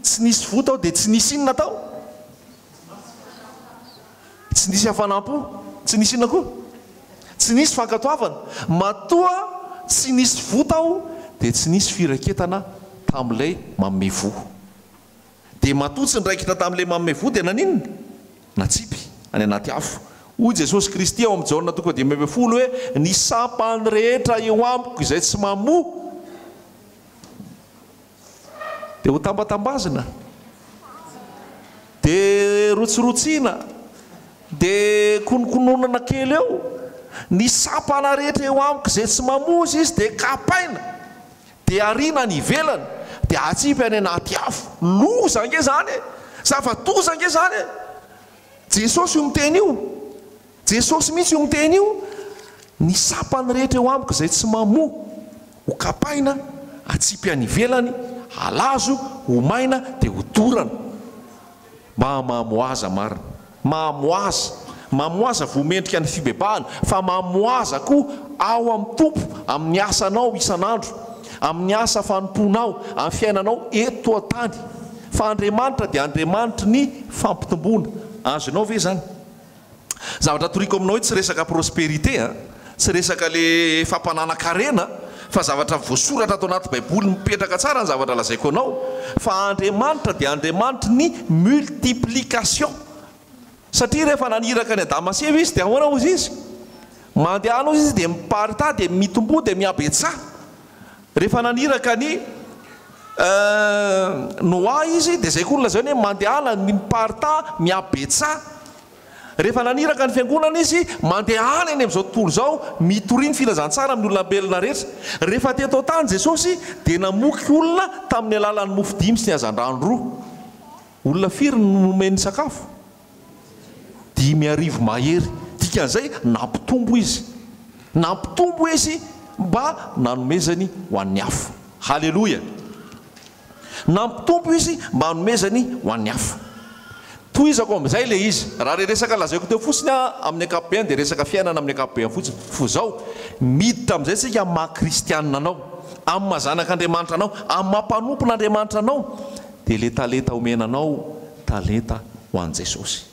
tsy nisy voa tao dia tsy nisy inona tao? Tsy nisy hafanam-po. Tsy nisy inona koa? Tsy nisy fankatoavana. Matoa tsy nisy voa tao dia tsy nisy firaketana tamin'ilay manome voa. Dia matoa tsy niraikitra tamin'ilay manome voa dia naninona? Natsipy any anaty afo. Hoy Jesosy Kristy ao amin'ny Jaona toko fahadimy ambin'ny folo hoe, Ny sampany rehetra eo amiko izay tsy mamoa dia ho tambatambazina, dia rotsirotsiana, Dia konokononana kely eo, ny sampana rehetra eo amiko izay tsy mamoa izy dia kapaina, dia ariana any ivelany, dia atsipy any anaty afo. Loza ange izany e! Zava-doza ange izany e! Jesosy io miteny io. Jesosy mihitsy io miteny io, Ny sampany rehetra eo amiko izay tsy mamoa, ho kapaina, atsipy any ivelany, halazo, ho maina, dia hodorana. Mba mamoaza marina. Mamoaza. Mamoaza voa mendrika ny fibebahana, fa mamoaza koa ao amin'ny Tompo, amin'ny asanao isan'andro, amin'ny asa fanompoanao, amin'ny fiainanao eto an-tany. Fa Andriamanitra dia Andriamanitry ny fampitomboana. Azonao ve izany? Zavatra toriko aminao io tsy resaka prospérité a, tsy resaka le fampananan-karena fa zavatra voasoratra ato anaty baiboly mipetraka tsara ny zavatra lazaiko anao fa Andriamanitra dia Andriamanitry ny multiplication satria rehefa naniraka an'i Adama sy Eva izy dia ahoana hozy izy? Mandehana hozy izy dia miparitaha dia mitomboa dia mihabetsaha. Rehefa naniraka an'i Noa izy dia izay koa no lazainy hoe mandehana miparitaha mihabetsaha. Rehefa naniraka ny fiangonana izy, mandehana eny amin'izao tontolo izao mitoria ny filazantsara amin'ny olombelona rehetra. Rehefa teto an-tany Jesosy dia namoky olona tamin'ny alalan'ny mofo dimy sy ny hazandrano roa. Olona firy no nomeny sakafo? 5000 mahery. Dikan'izay, nampitombo izy. Nampitombo izy mba nanomezany ho an'ny hafa. Haleloia! Nampitombo izy mba hanomezany ho an'ny hafa. Tohizako amin'izay ilay izy. Raha ilay resaka lazaiko teo fotsiny amin'ny ankapobeny dia resaka fiainana amin'ny ankapobeny fotsiny. Fa izao, miditra amin'izay isika amin'ny maha kristianina anao, amin'ny maha zanak'Andriamanitra anao, amin'ny maha mpanompon'Andriamanitra anao, dia ilay talenta omena anao, talenta ho an'i Jesosy.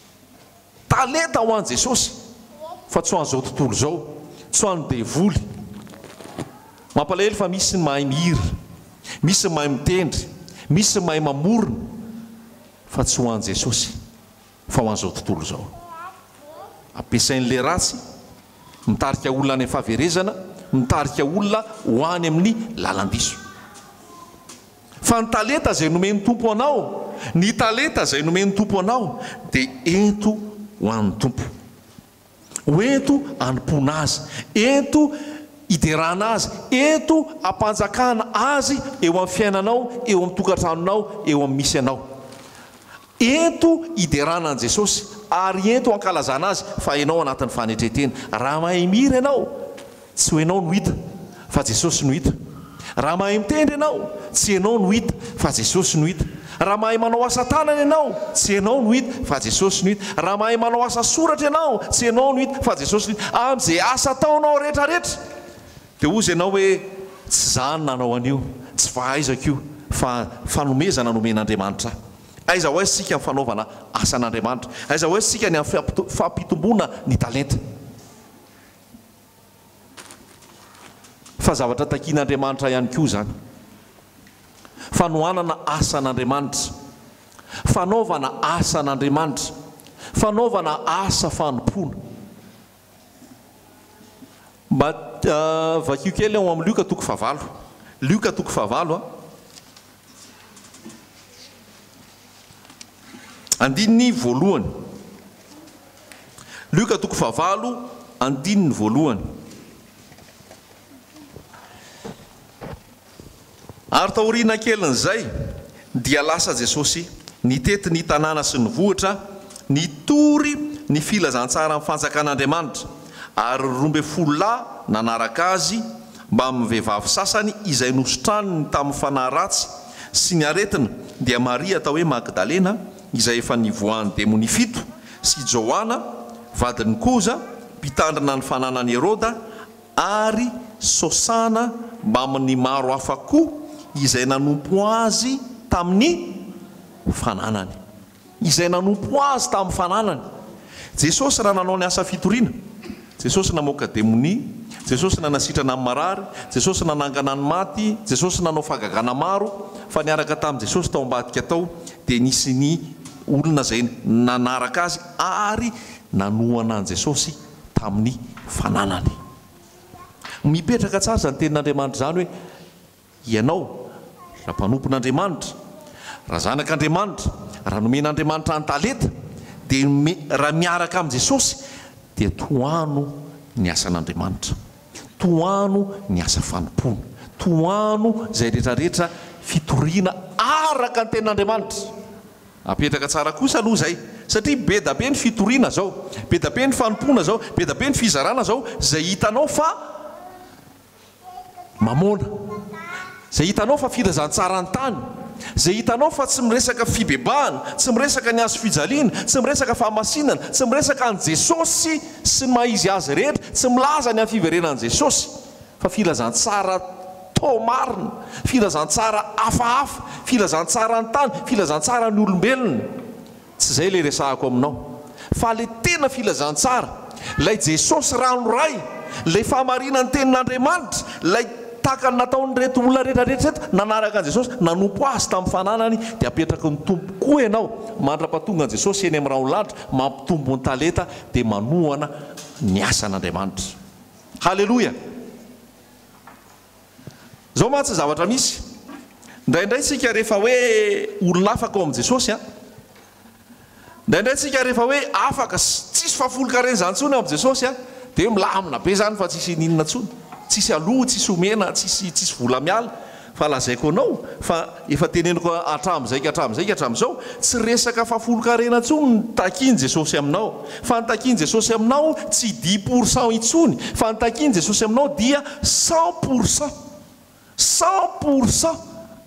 Talenta ho an'i Jesosy, fa tsy ho an'izao tontolo izao, tsy ho an'ny devoly. Mampalahelo fa misy ny mahay mihira, misy ny mahay mitendry, misy ny mahay mamorona, fa tsy ho an'i Jesosy, fa ho an'izao tontolo izao. Ampiasain'ilay ratsy, mitarika olona any amin'ny fahaverezana, mitarika olona ho any amin'ny lalan-diso. Fa ny talenta izay nomen'ny Tompo anao, ny talenta izay nomen'ny Tompo anao, dia ento ho an'ny Tompo. Ho ento hanompoana Azy, ento hiderana Azy, ento hampanjakana Azy eo amin'ny fiainanao, eo amin'ny tokantranonao, eo amin'ny misy anao. Ento hiderana an'i Jesosy ary ento hankalazana Azy fa ianao anatin'ny fanetren-tena. Raha mahay mihira ianao, tsy ho ianao no hita fa Jesosy no hita. Raha mahay mitendry ianao, tsy ianao no hita fa Jesosy no hita. Raha mahay manao asa tanana ianao, tsy ianao no hita fa Jesosy no hita. Raha mahay manao asa soratra ianao, tsy ianao no hita fa Jesosy no hita. Amin'izay asa ataonao rehetra rehetra dia hozy ianao hoe, tsy izaho no nanao an'io, tsy fahaizako io fa fanomezana nomen'Andriamanitra ahy. Aiza ho aiza isika amin'ny fanaovana asan'Andriamanitra? Aiza ho aiza isika ny amin'ny fampitomboana ny talenta? Fa zavatra takian'Andriamanitra ihany koa izany. Fanohanana asan'Andriamanitra. Fanaovana asan'Andriamanitra. Fanaovana asa fanompoana. Mba vakio kely ao amin'ny Lioka toko fahavalo. Lioka toko fahavalo a. Andininy voalohany. Lioka toko fahavalo, andininy voalohany. Ary taoriana kelin'izay, dia lasa Jesosy nitety ny tanàna sy ny vohitra, nitory ny filazantsaran'ny fanjakan'Andriamanitra, ary 12 lahy nanaraka Azy, mbamin'ny vehivavy sasany izay nositraniny tamin'ny fanahy ratsy sy ny aretina, dia Maria atao hoe Magdalena, izay efa nivoahan'ny demonia fito, sy Joana, vadin'i Koza, mpitandrina ny fananan'i Heroda, ary Sosana mbamin'ny maro hafa koa izay nanompo azy tamin'ny fananany. Izay nanompo azy tamin'ny fananany. Jesosy raha nanao ny asa fitoriana, Jesosy namoaka demonia, Jesosy nanasitrana ny marary, Jesosy nanangana ny maty, Jesosy nanao fahagagana maro, fa niaraka tamin'i Jesosy tao ambadika tao dia nisy ny olona izay nanaraka azy ary nanohana an'i Jesosy tamin'ny fananany. Mipetraka tsara izany tenin'Andriamanitra izany hoe, Ianao, raha mpanompon'Andriamanitra, raha zanak'Andriamanitra, raha nomen'Andriamanitra ny talenta, dia raha miaraka amin'i Jesosy dia tohano ny asan'Andriamanitra. Tohano ny asa fanompoana. Tohano izay rehetra rehetra fitoriana araka ny tenin'Andriamanitra. Apetraka tsara kosa aloha izay satria be da be ny fitoriana zao, be da be ny fanompoana zao, be da be ny fizarana zao izay hitanao fa Mamôna. Izay hitanao fa filazantsaran'ny tany. Izay hitanao fa tsy miresaka fibebahana, tsy miresaka ny hazo fijaliana, tsy miresaka fahamasinana, tsy miresaka an'i Jesosy sy ny maha izy azy rehetra, tsy milaza ny amin'ny fiverenan'i Jesosy. Fa filazantsara tô marina, filazantsara hafahafa, filazantsaran'ny tany, filazantsaran'ny olombelona. Tsy izay ilay resahako aminao. Fa ilay tena filazantsara, ilay Jesosy ranoray, ilay fahamarinan'ny tenin'Andriamanitra, ilay tahaka ny nataon'ireto olona rehetra rehetra ireto, nanaraka an'i Jesosy, nanompo Azy tamin'ny fananany, dia apetraky ny Tompo koa ianao, mandra-pahatonga an'i Jesosy eny amin'ny rahon-lanitra, mampitombo ny talenta, dia manohana ny asan'Andriamanitra. Haleloia! Izao mantsy ny zavatra misy, indraindray isika rehefa hoe olona afaka ao amin'i Jesosy an, indraindray isika rehefa hoe afaka sy tsisy fahafolon-karena izany intsony ao amin'i Jesosy an, dia hoe milamina be izany fa tsisy ininona intsony, tsisy aloha, tsisy omena, tsisy tsisy vola miala. Fa lazaiko anao fa efa teneniko hatramin'izay ka hatramin'izay ka hatramin'izao, tsy resaka fahafolon-karena intsony ny takian'i Jesosy aminao. Fa ny takian'i Jesosy aminao tsy dix pour cent intsony fa ny takian'i Jesosy aminao dia cent pour cent. Cent pour cent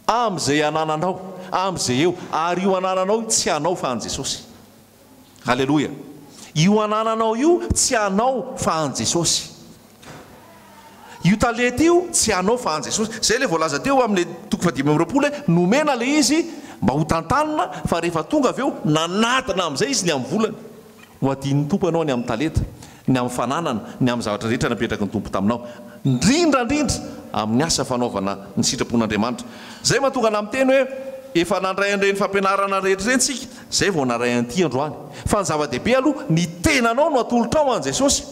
amin'izay anananao, amin'izay eo. Ary io anananao io tsy anao fa an'i Jesosy. Aleloia. Io anananao io tsy anao fa an'i Jesosy. Io talenta io tsy anao fa an'i Jesosy. Izay ilay voalaza teo amin'ilay toko fahadimy amby roapolo hoe nomena ilay izy mba ho tantanina fa rehefa tonga avy eo nanadina amin'izay izy ny amin'ny volany. Ho adin'ny Tompo ianao ny amin'ny talenta, ny amin'ny fananana, ny amin'ny zavatra rehetra napetraky ny Tompo taminao. Indrindra indrindra amin'ny asa fanaovana ny sitrapon'Andriamanitra. Izay mahatonga anà miteny hoe efa nandray an'ireny fampianarana rehetra ireny isika, izay vao naray an'ity androany. Fa ny zava-dehibe aloha, ny tenanao no atolotrao an'i Jesosy.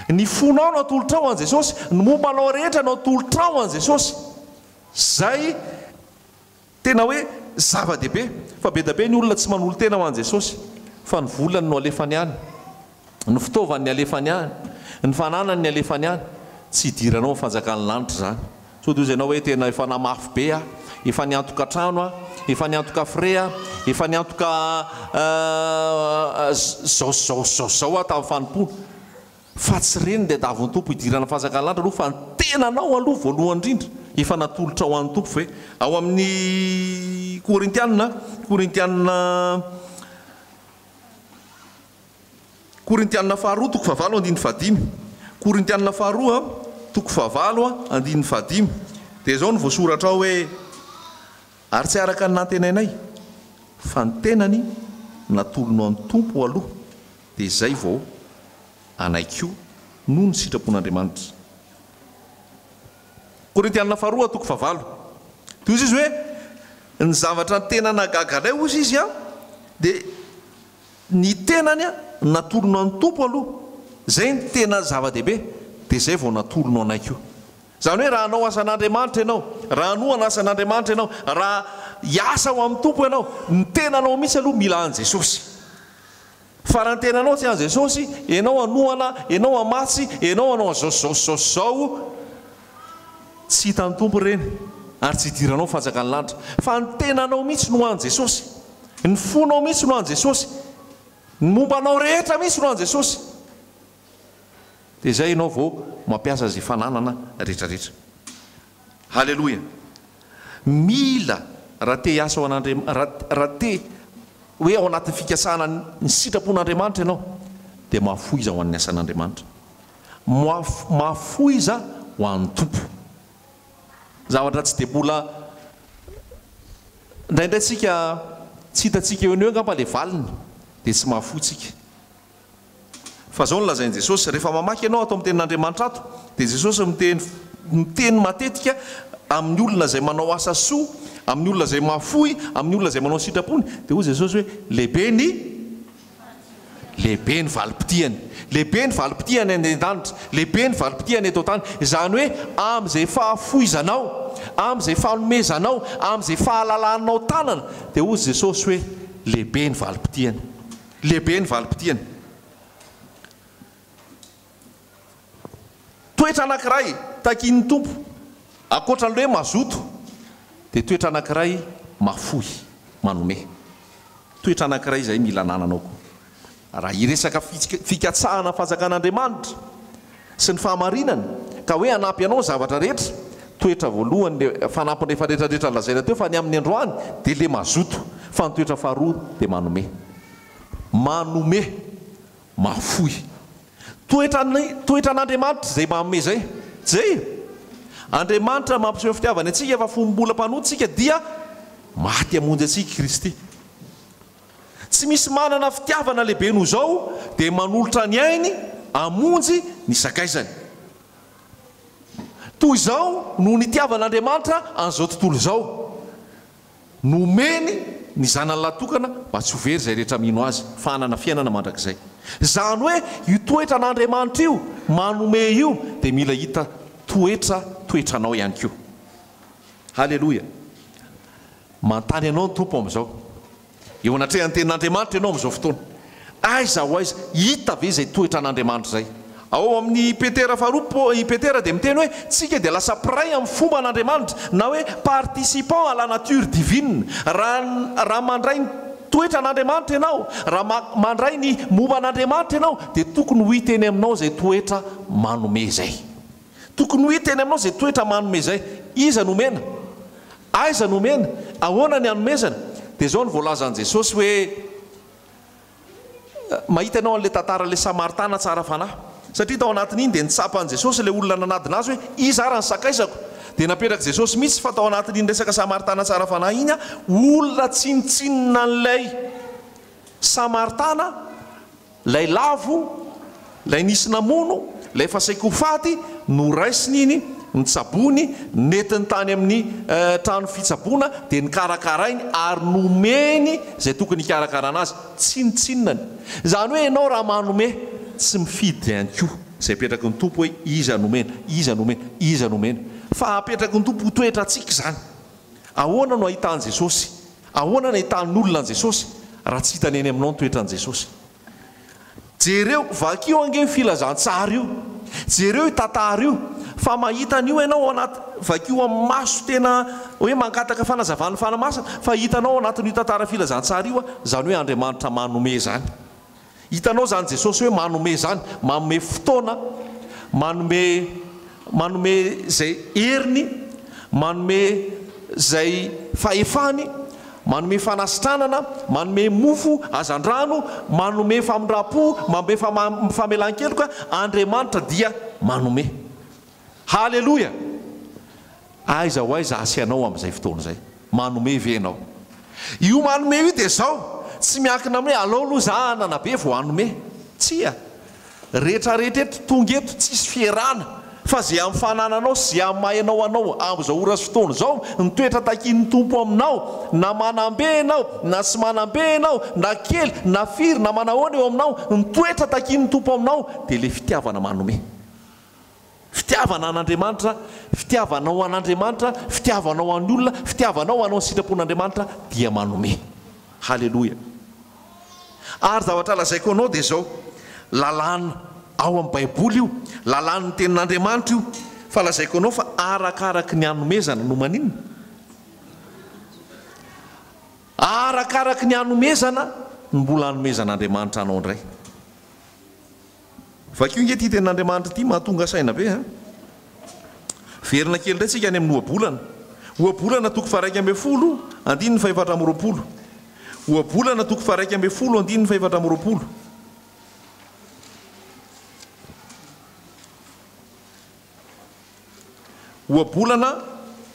Ny fonao no atolotrao an'i Jesosy, ny momba anao rehetra no atolotrao an'i Jesosy. Zay tena hoe zava-dehibe. Fa be dia be ny olona tsy manolo-tena ho an'i Jesosy, fa ny volany no alefany any, ny fitaovany ny alefany any, ny fananany ny alefany any. Tsy hidiranao amin'ny fanjakan'ny lanitra izany. Sao dia hozy ianao hoe tena efa namafy be aho, efa niantoka trano aho, efa niantoka frais aho, efa niantoka zao sy zao sy zao sy zao aho tamin'ny fanompoana. Fa tsy ireny ny tadiavin'ny Tompo hidirana fanjakan'ny lanitra aloha fa ny tenanao aloha voalohany indrindra efa natolotra ho an'ny Tompo ve? Ao amin'ny Korintiana, Korintiana. Korintiana faharoa toko fahavalo andininy fahadimy Korintiana faharoa toko fahavalo andininy fahadimy Dia izao no voasoratra ao hoe, Ary tsy araka ny nantenainay, fa ny tenany natolony ho an'ny Tompo aloha, dia izay vao anay koa noho ny sitrapon'Andriamanitra. Korintiana faharoa toko fahavalo Dia hoy izy hoe, Ny zavatra tena nahagaga anay, hoy izy, dia Ny tenany natolony an'ny Tompo aloha, izay no tena zava-dehibe, dia izay vao natolony anay koa. Izany hoe raha hanao asan'Andriamanitra ianao, raha hanohana asan'Andriamanitra ianao, raha hiasa ho amin'ny Tompo ianao, ny tenanao mihitsy aloha mila an'i Jesosy. Fa raha ny tenanao tsy an'i Jesosy, ianao hanohana, ianao hamatsy, ianao hanao an'izao sy izao sy izao sy izao, Tsy hitan'ny Tompo ireny ary tsy hidiranao ny fanjakan'ny lanitra. Fa ny tenanao mihitsy no an'i Jesosy. Ny fonao mihitsy no an'i Jesosy. Ny momba anao rehetra mihitsy no an'i Jesosy. Dia izay ianao vao mampiasa izay fananana rehetra rehetra. Haleloia. Mila raha te hiasa ho an'Andriamanitra, raha te hoe ao anatin'ny fikasana ny sitrapon'Andriamanitra ianao, dia mahafoiza ho an'ny asan'Andriamanitra. Mahafoiza ho an'ny Tompo. Zavatra tsy dia mbola indraindray tsika tsy hitantsika eo no eo angamba ilay valiny dia tsy mahafoy tsika. Fa izao no lazain'i Jesosy, rehefa mamaky ianao ato amin'ny tenin'Andriamanitra ato dia Jesosy miteny miteny matetika amin'ny olona izay manao asa soa, amin'ny olona izay mahafoy, amin'ny olona izay manao ny sitrapony, dia hoy Jesosy hoe lehibe ny Lehibe ny valim-pitiany. Lehibe ny valim-pitiany any an-danitra. Lehibe ny valim-pitiany eto an-tany. Izany hoe amin'izay fahafoizanao, amin'izay fanomezanao, amin'izay fahalalanao tanana, dia hozy Jesosy hoe, lehibe ny valim-pitiany. Lehibe ny valim-pitiany. Toetra anankiray takian'ny Tompo, ankoatra ny hoe mazoto, dia toetra anankiray mahafoy, manome. Toetra anankiray izay mila anananao koa. Raha hiresaka fikatsahana ny fanjakan'Andriamanitra sy ny fahamarinany, ka hoe hanampy anao ny zavatra rehetra, toetra voalohany le fanampiny rehefa rehetra rehetra lazaina teo fa ny amin'ny androany dia le mazoto, fa ny toetra faharoa dia manome. Manome. Mahafoy. Toetran'ny toetran'Andriamanitra izay manome izay. Izay e! Andriamanitra mampiseho fitiavany antsika fa fony mbola mpanota isika dia maty hamonjy antsika i Kristy. Tsy misy manana fitiavana lehibe noho izao dia manolotra ny ainy hamonjy ny sakaizany. Toy izao no nitiavan'Andriamanitra an'izao tontolo izao. Nomeny ny Zanany lahy tokana mba tsy ho very izay rehetra mino Azy, fa hanana fiainana mandrakizay. Izany hoe io toetran'Andriamanitra io, manome io, dia mila hita toetra toetranao ihany koa. Haleloia! Manontany anao ny Tompo amin'izao. Eo anatrehan'ny Tenin'Andriamanitra ianao amin'izao fotoana. Aiza ho aiza? Hita ve izay toetran'Andriamanitra izay? Ao amin'ny Petera faharoa, i Petera dia miteny hoe tsika dia lasa mpiray amin'ny fomban'Andriamanitra, na hoe participant à la nature divine. Raha raha mandray ny toetran'Andriamanitra ianao, raha mandray ny momba an'Andriamanitra ianao, dia tokony ho hita eny aminao izay toetra manome izay. Tokony ho hita eny aminao izay toetra manome izay. Iza no omena? Aiza no omena? Ahoana ny hanomezana? Dia izao no voalazan'i Jesosy hoe, Mahita ianao an'ilay tantara ilay Samaritana tsara fanahy. Satria tao anatin'iny dia nitsapan'i Jesosy ilay olona nanadina azy hoe, Iza ary ny sakaizako? Dia napetrak'i Jesosy mihitsy fa tao anatin'iny resaka Samaritana tsara fanahy iny, olona tsinontsinona an'ilay Samaritana, Ilay lavo, ilay nisy namono, ilay efa saiky ho faty, noraisiny iny, notsaboiny, nentiny tany amin'ny trano fitsaboana, dia nokarakarainy ary nomeny izay tokony hikarakarana azy. Tsinontsinona ny. Izany hoe ianao raha manome, tsy mifidy ihany koa izay apetraky ny Tompo hoe iza no omena, iza no omena, iza no omena. Fa apetraky ny Tompo ho toetrantsika izany. Ahoana no ahitan'i Jesosy? Ahoana no ahitan'ny olona an'i Jesosy raha tsy hitany eny aminao ny toetran'i Jesosy? Jereo, vakio ange io filazantsara io. Jereo io tantara io fa mahita an'io ianao ao anaty, vakio amin'ny maso tena hoe mangataka fanazavan'ny Fanahy Masina fa hitanao ao anatin'io tantara filazantsara io izany hoe Andriamanitra manome izany. Hitanao izany Jesosy hoe manome izany, manome fotoana, manome manome izay heriny, manome izay fahefany, manome fanasitranana, manome mofo, hazandrano, manome famindram-po, manome famelan-keloka, Andriamanitra dia manome. Haleloia! Aiza ho aiza asianao amin'izay fotoana izay? Manome ve ianao? Io manome io dia izao, tsy miankina amin'ny hoe alao aloha za hanana be vao hanome. Tsia. Rehetra rehetra eto tonga eto tsisy fierana fa ze amin'ny fanananao sy ze amin'ny maha ianao anao amin'izao ora sy fotoana izao, ny toetra takian'ny Tompo aminao, na manam-be ianao na tsy manam-be ianao, na kely na firy na manahoana eo aminao, ny toetra takian'ny Tompo aminao dia ilay fitiavana manome. Fitiavana an'Andriamanitra, fitiavanao an'Andriamanitra, fitiavanao an'ny olona, fitiavanao hanao ny sitrapon'Andriamanitra dia manome. Haleloia. Ary zavatra lazaiko anao dia izao, lalàna ao amin'ny Baiboly io, lalàn'ny tenin'Andriamanitra io, fa lazaiko anao fa arakaraky ny anomezana no maninona? Arakaraky ny anomezana no mbola anomezan'Andriamanitra anao indray. Vakio ange ity tenin'Andriamanitra ity, mahatonga saina be an! Verina kely indray tsika any amin'ny ohabolana. Ohabolana toko faha-11 andininy faha-24. Ohabolana toko faha-11 andininy faha-24. Ohabolana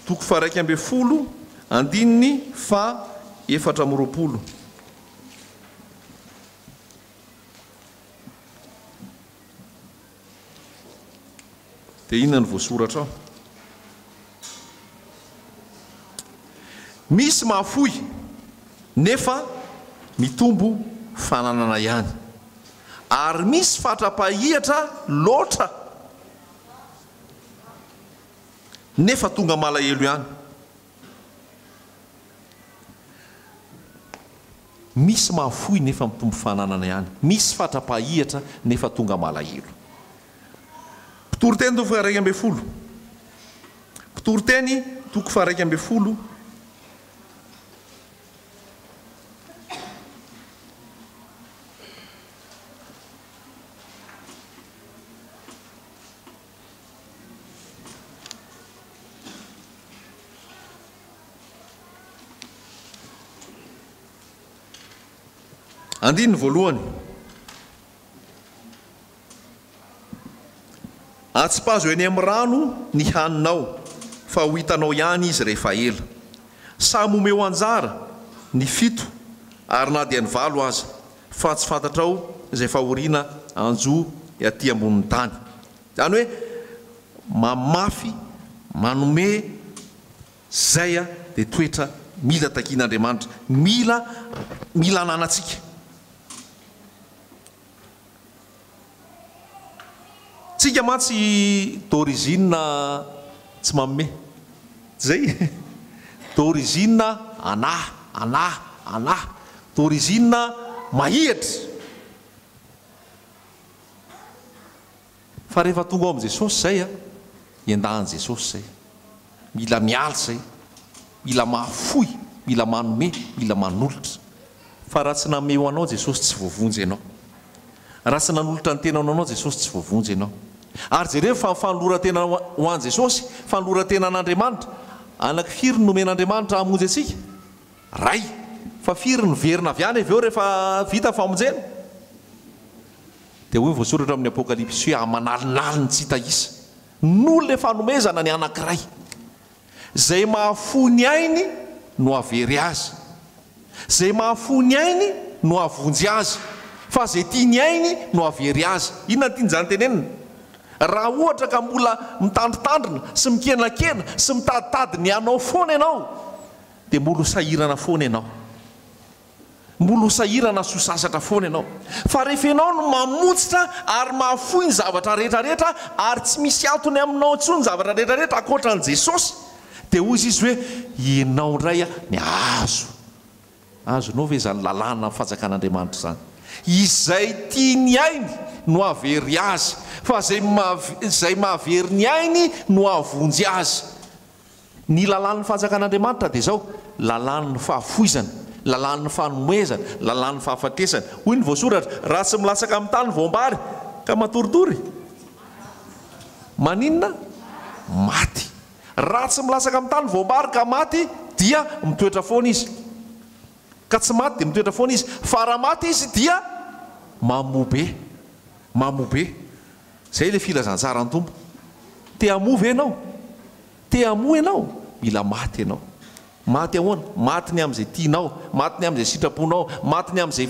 toko faha-11 andininy faha-24. Dia inona no voasoratra ao? Misy mahafoy nefa mitombo fananana ihany. Ary misy fatra-pahihatra loatra nefa tonga malahelo ihany. Misy mahafoy nefa mitombo fananana ihany, misy fatra-pahihatra nefa tonga malahelo. Mpitoriteny toko faha-11. Mpitoriteny toko faha-11. Andininy voalohany. Atsipazo eny amin'ny rano ny haninao, fa ho hitanao ihany izy rehefa ela. Samy omeo anjara ny fito ary na dia ny valo aza, fa tsy fantatrao izay fahoriana hanjo aty ambonin'ny tany. Izany hoe mamafy, manome, izay dia toetra mila takian'Andriamanitra, mila mila ananantsika. Tsika mantsy d'origine tsy manome. Zay. D'origine anah, anah, anah. D'origine mahihatra. Fa rehefa tonga ao amin'i Jesosy izay a, endahan'i Jesosy izay. Mila miala izay. Mila mahafoy, mila manome, mila manolotra. Fa raha tsy nameho anao Jesosy tsy voavonjy ianao. Raha tsy nanolotra ny tenany ho anao Jesosy tsy voavonjy ianao. Ary jereo fa ny fanoloran-tena ho an'i Jesosy, fanoloran-tena an'Andriamanitra, anaky firy no nomen'Andriamanitra hamonjy antsika? Ray. Fa firy no verina avy any avy eo rehefa vita ny famonjena? Dia hoy ny voasoratra ao amin'ny Apokalypsy hoe aman'alinaliny tsy hita isa. Noho ilay fanomezana ny anankiray. Izay mahafoy ny ainy no hahavery azy. Izay mahafoy ny ainy no hahavonjy azy. Fa izay tia ny ainy no hahavery azy. Inona no tian'izany tenenina? Raha ohatra ka mbola mitandrintandrina sy mikenakena sy mitaditady ny anao foana ianao, dia mbola ho sahirana foana ianao. Mbola ho sahirana sy ho sasatra foana ianao. Fa rehefa ianao no mamontsitra ary mahafoy ny zavatra rehetra rehetra ary tsy misy antony aminao intsony ny zavatra rehetra rehetra ankoatra an'i Jesosy, dia hoy izy hoe, ianao indray ny azo. Azonao ve izany lalàna amin'ny fanjakan'Andriamanitra izany? Izay tia ny ainy no hahavery azy, fa izay izay mahavery ny ainy no hahavonjy azy. Ny lalàn'ny fanjakan'Andriamanitra dia izao, lalàn'ny fahafoizana, lalàn'ny fanomezana, lalàn'ny fahafatesana. Hoy ny voasoratra, raha tsy milatsaka amin'ny tany voam-bary ka matoritory, maninona? Maty. Raha tsy milatsaka amin'ny tany voam-bary ka maty dia mitoetra foana izy. Ka tsy maty dia mitoetra foana izy. Fa raha maty izy dia mamoa be. Mamoa be. Izay ilay filazantsaran'ny Tompo. Te hamoa ve ianao? Te hamoa ianao? Mila maty ianao. Maty ahoana? Maty ny amin'izay tianao, maty ny amin'izay sitraponao, maty ny amin'izay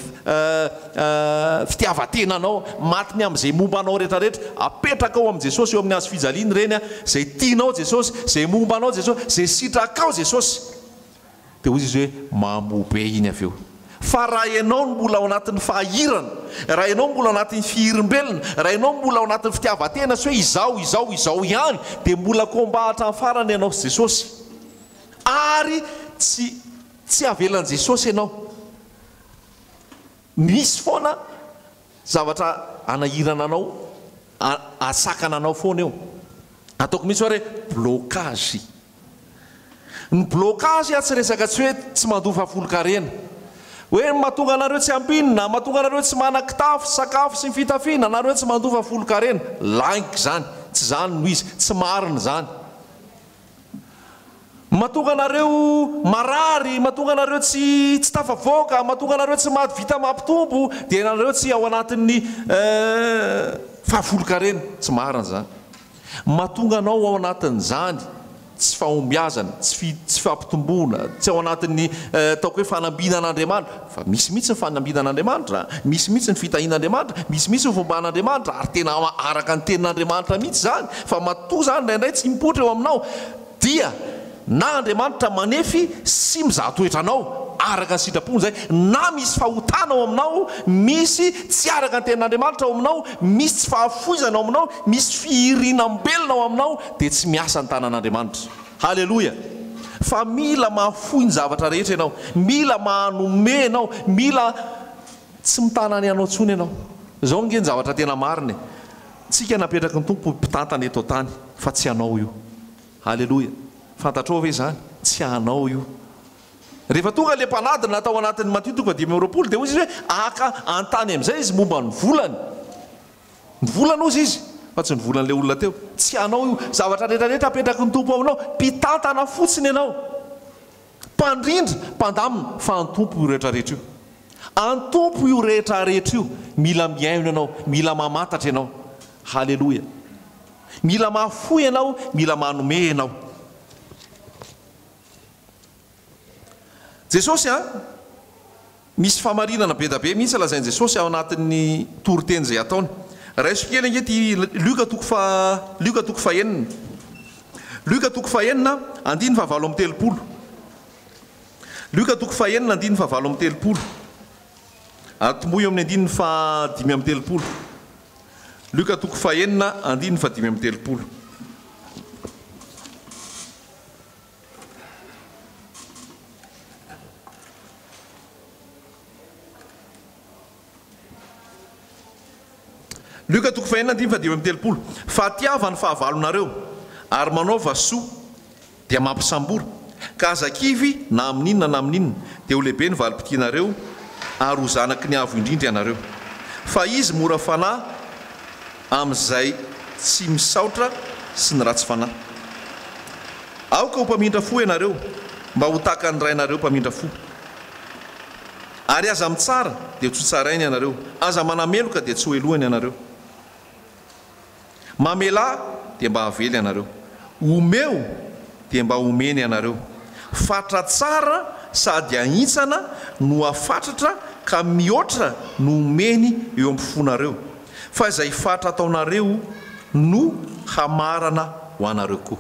fitiavan-tenanao, maty ny amin'izay momba anao rehetrarehetra. Apetrakao amin'i Jesosy eo amin'ny hazo fijaliana ireny, izay tianao Jesosy, izay momba anao Jesosy, izay sitrakao Jesosy. Dia hoy izy hoe, Mamoa be iny avy eo. Fa raha ianao no mbola ao anatin'ny fahahirana, raha ianao mbola ao anatin'ny fihirimbelona, raha ianao mbola ao anatin'ny fitiavan-tena sy hoe izao, izao, izao ihany, dia mbola combat hatramin'ny farany ianao sy Jesosy. Ary tsy, tsy avelan'i Jesosy ianao. Misy foana zavatra hanahirana anao, hahasakana anao foana eo. Ataoko mihitsy ary hoe blocage. Ny blocage tsy resaka tsy hoe tsy mandoa fahafolonkarena. Hoe ny mahatonga anareo tsy ampinina, mahatonga anareo tsy manan-kitafo, sakafo sy ny fitafiana, nareo tsy mandoa fahafolonkarena. Lainga izany, tsy izany no izy, tsy marina izany. Mahatonga anareo marary, mahatonga anareo tsy tsy tafavoaka, mahatonga anareo tsy mahavita mampitombo, dia nareo tsy ao anatin'ny fahafolonkarena. Tsy marina izany. Mahatonga anao ao anatin'izany tsy fahombiazana, tsy fi, tsy fampitomboana, tsy ao anatin'ny ataoko hoe fanambinan'Andriamanitra, fa misy mihitsy ny fanambinan'Andriamanitra, misy mihitsy ny fitahian'Andriamanitra, misy mihitsy ny fomban'Andriamanitra, ary tena araka ny tenin'Andriamanitra mihitsy izany, fa matoa izany indraindray tsy mipoitra eo aminao, dia na Andriamanitra manefy sy mizaha toetra anao araka ny sitrapony izay, na misy fahotana ao aminao, misy tsy araka ny tenin'Andriamanitra ao aminao, misy tsy fahafoizana ao aminao, misy fihirinam-belona ao aminao, dia tsy miasa ny tanan'Andriamanitra. Haleloia! Fa mila mahafoy ny zavatra rehetra ianao, mila manome ianao, mila tsy mitana ny anao intsony ianao. Izao ange ny zavatra tena marina e! Tsika napetraky ny Tompo ho mpitantana eto an-tany fa tsy anao io. Aleloia! Fantatrao ve izany? Tsy anao io. Rehefa tonga ilay mpanadina tao anatin'ny Matio toko fahadimy amby 20 dia hoy izy hoe haka an-tany amin'izay izy momba ny volany. Ny volany hozy izy fa tsy ny volan'ilay olona teo. Tsy anao io. Zavatra rehetra rehetra apetraky ny Tompo aminao, mpitantana fotsiny ianao. Mpandrindra, mpandamina, fa an'ny Tompo io rehetra rehetra io. An'ny Tompo io rehetra rehetra io. Mila mihaino ianao, mila mamantatra ianao. Haleloia. Mila mahafoy ianao, mila manome ianao. Jesosy an! Misy fahamarinana be da be mihitsy lazain'i Jesosy ao anatin'ny toriteny izay ataony. Raiso kely ange ity Lioka toko faha Lioka toko fahenina. Lioka toko fahenina andininy fahavalo amby 30. Lioka toko fahenina andininy fahavalo amby 30. Atombohy eo amin'ny andininy faha 35. Lioka toko fahenina andininy faha 35. Lioka toko fahenina andininy fahadimy amby 30, Fa tiava ny fahavalonareo, ary manaova soa, dia mampisambora, ka aza kivy na amin'inona na amin'inona, dia ho lehibe ny valim-pitianareo, ary ho zanaky ny Avo Indrindra ianareo. Fa Izy mora fanahy amin'izay tsy misaotra sy ny ratsy fanahy. Aoka ho mpamindra fo ianareo, mba ho tahaka ny Rainareo mpamindra fo. Ary aza mitsara, dia tsy hotsaraina ianareo, aza manameloka, dia tsy hohelohina ianareo. Mamelà, dia mba havela ianareo. Omeo, dia mba homena ianareo. Fatra tsara sady ahintsana no afatratra ka mihoatra no omeny eo am-pofonareo. Fa izay fatra ataonareo no hamarana ho anareo koa.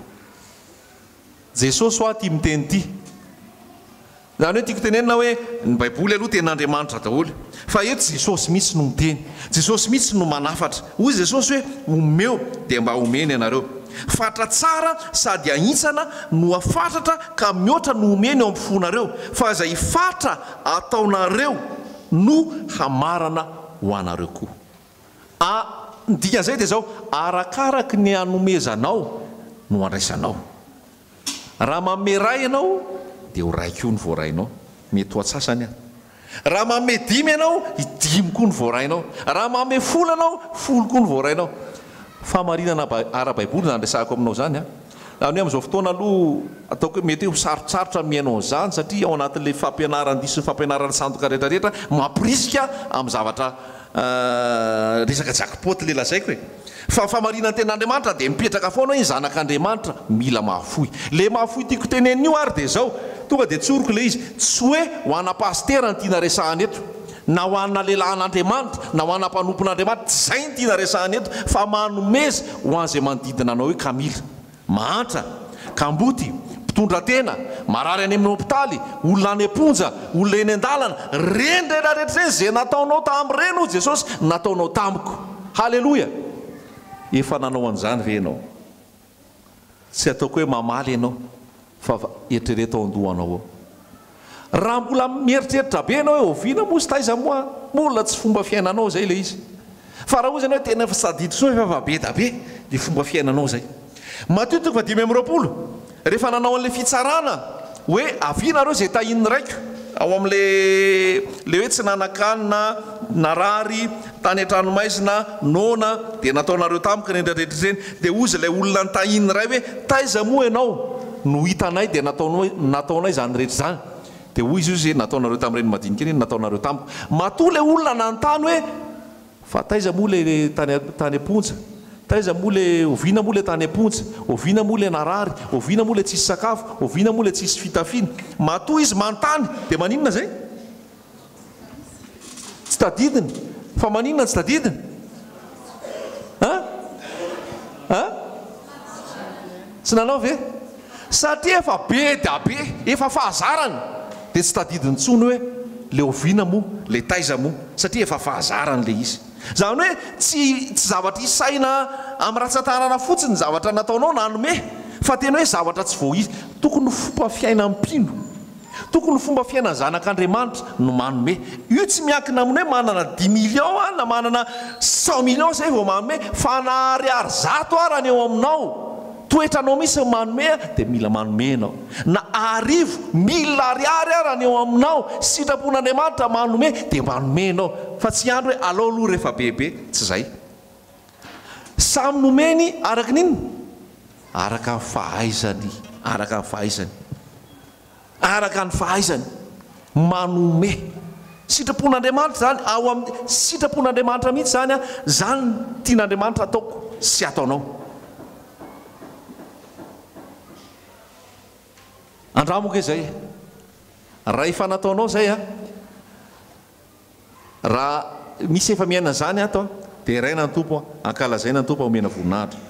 Jesosy hoa ity miteny ity. Izany hoe tiako tenenina hoe ny baiboly aloha tenin'Andriamanitra daholo. Fa eto Jesosy mihitsy no miteny. Jesosy mihitsy no manafatra. Hoy Jesosy hoe omeo dia mba homena ianareo. Fatra tsara sady ahintsana no afatratra ka mihoatra no omena eo am-ponareo. Fa izay fatra ataonareo no hamarana ho anareo koa. A Ny dikan'izay dia izao, arakaraky ny anomezanao no andraisanao. Raha manome iray ianao, dia ho iray koa ny voarainao. Mety ho antsasany aza. Raha manome dimy ianao, dimy koa ny voarainao. Raha manome folo ianao, folo koa ny voarainao. Fahamarinana ara-baiboly izany resahako aminao izany an. Izany hoe amin'izao fotoana aloha, ataoko hoe mety hoe ho sarotsarotra ny mihaino an'izany satria ao anatin'ilay fampianaran-diso sy fampianarana sandoka rehetrarehetra mampirisika amin'ny zavatra resaka jackpot le lazaiko e! Fa ny fahamarinanten'Andriamanitra dia mipetraka foana hoe ny zanak'Andriamanitra mila mahafoy. Le mahafoy tiako tenenina io ary dia zao, tonga dia tsoriko le izy, tsy hoe ho ana pasitera no tiana resahana eto, na ho ana lehilahin'Andriamanitra, na ho ana mpanompon'Andriamanitra, tsy zay no tiana resahana eto, fa manomeza ho an'izay manodidina anao hoe ka mila. Mahantra, kamboty, mpitondra tena, marary any amin'ny hopitaly, olona any am-ponja, olona eny an-dalana, ireny rehetra rehetra ireny izay nataonao tamin'ireny hoy Jesosy, nataonao tamiko. Haleloia! Efa nanao an'izany ve ianao? Tsy ataoko hoe mamaly ianao fa eritrereto ao an-dohanao ao. Raha mbola mieritreritra be ianao hoe oviana moa sy taiza moa, mbola tsy fomba fiainanao izay ilay izy. Fa raha hozy ianao hoe tena efa tsy tadidy intsony fa efa be da be dia fomba fiainanao izay. Matio toko faha-25, rehefa nanao an'ilay fitsarana hoe avia nareo izay tahian'ny raiko, ao amin'ilay ilay hoe tsy nanan-kanina, narary, tany an-tranomaizina, noana, dia nataonareo tamiko ireny rehetra ireny, dia hozy ilay olona nitahian'ny ray hoe taiza moa ianao no hitanay dia nataonao nataonay izany rehetra izany? Dia hoy izy hoe nataonareo tamin'ireny madinika ireny nataonareo tamiko. Matoa ilay olona nanontany hoe fa taiza moa ilay tany tany am-ponja? Taiza moa ilay oviana moa ilay tany am-ponja? Oviana moa ilay narary? Oviana moa ilay tsisy sakafo? Oviana moa ilay tsisy fitafiana? Matoa izy manontany dia maninona izay? Tsy tadidiny. Fa maninona tsy tadidiny? An? An? Tsy nanao ve? Satria efa be dia be, efa fahazarany, dia tsy tadidiny intsony hoe le oviana moa, le taiza moa, satria efa fahazarany le izy. Izany hoe tsy tsy zavatra isaina amin'ny ratsan-tanana fotsiny ny zavatra nataonao nanome, Fa tena hoe zavatra tsy voaisa. Tokony ho fomba fiainan'ny mpino. Tokony ho fomba fiainan'ny zanak'Andriamanitra no manome. Io tsy miankina amin'ny hoe manana dix millions aho na manana cent millions zay vao manome, fa na ariary zato ara ny eo aminao, toetranao mihitsy ny manome dia mila manome ianao. Na arivo, mille ariary ara ny eo aminao, sitrapon'Andriamanitra manome dia manome ianao. Fa tsy hiandry hoe alao aloha rehefa bebe, tsy zay. Samy nomeny araka ny inona? Araka ny fahaizany, araka ny fahaizany. Araka ny fahaizany. Manome. Sitrapon'Andriamanitra izany, ao amin'ny sitrapon'Andriamanitra mihitsy izany an, izany no tian'Andriamanitra ataoko sy ataonao. Andramo ange izay e. Raha efa nataonao izay an, Raha misy efa miaina an'izany ato an, deraina ny Tompo an, ankalazaina ny Tompo, omena voninahitra.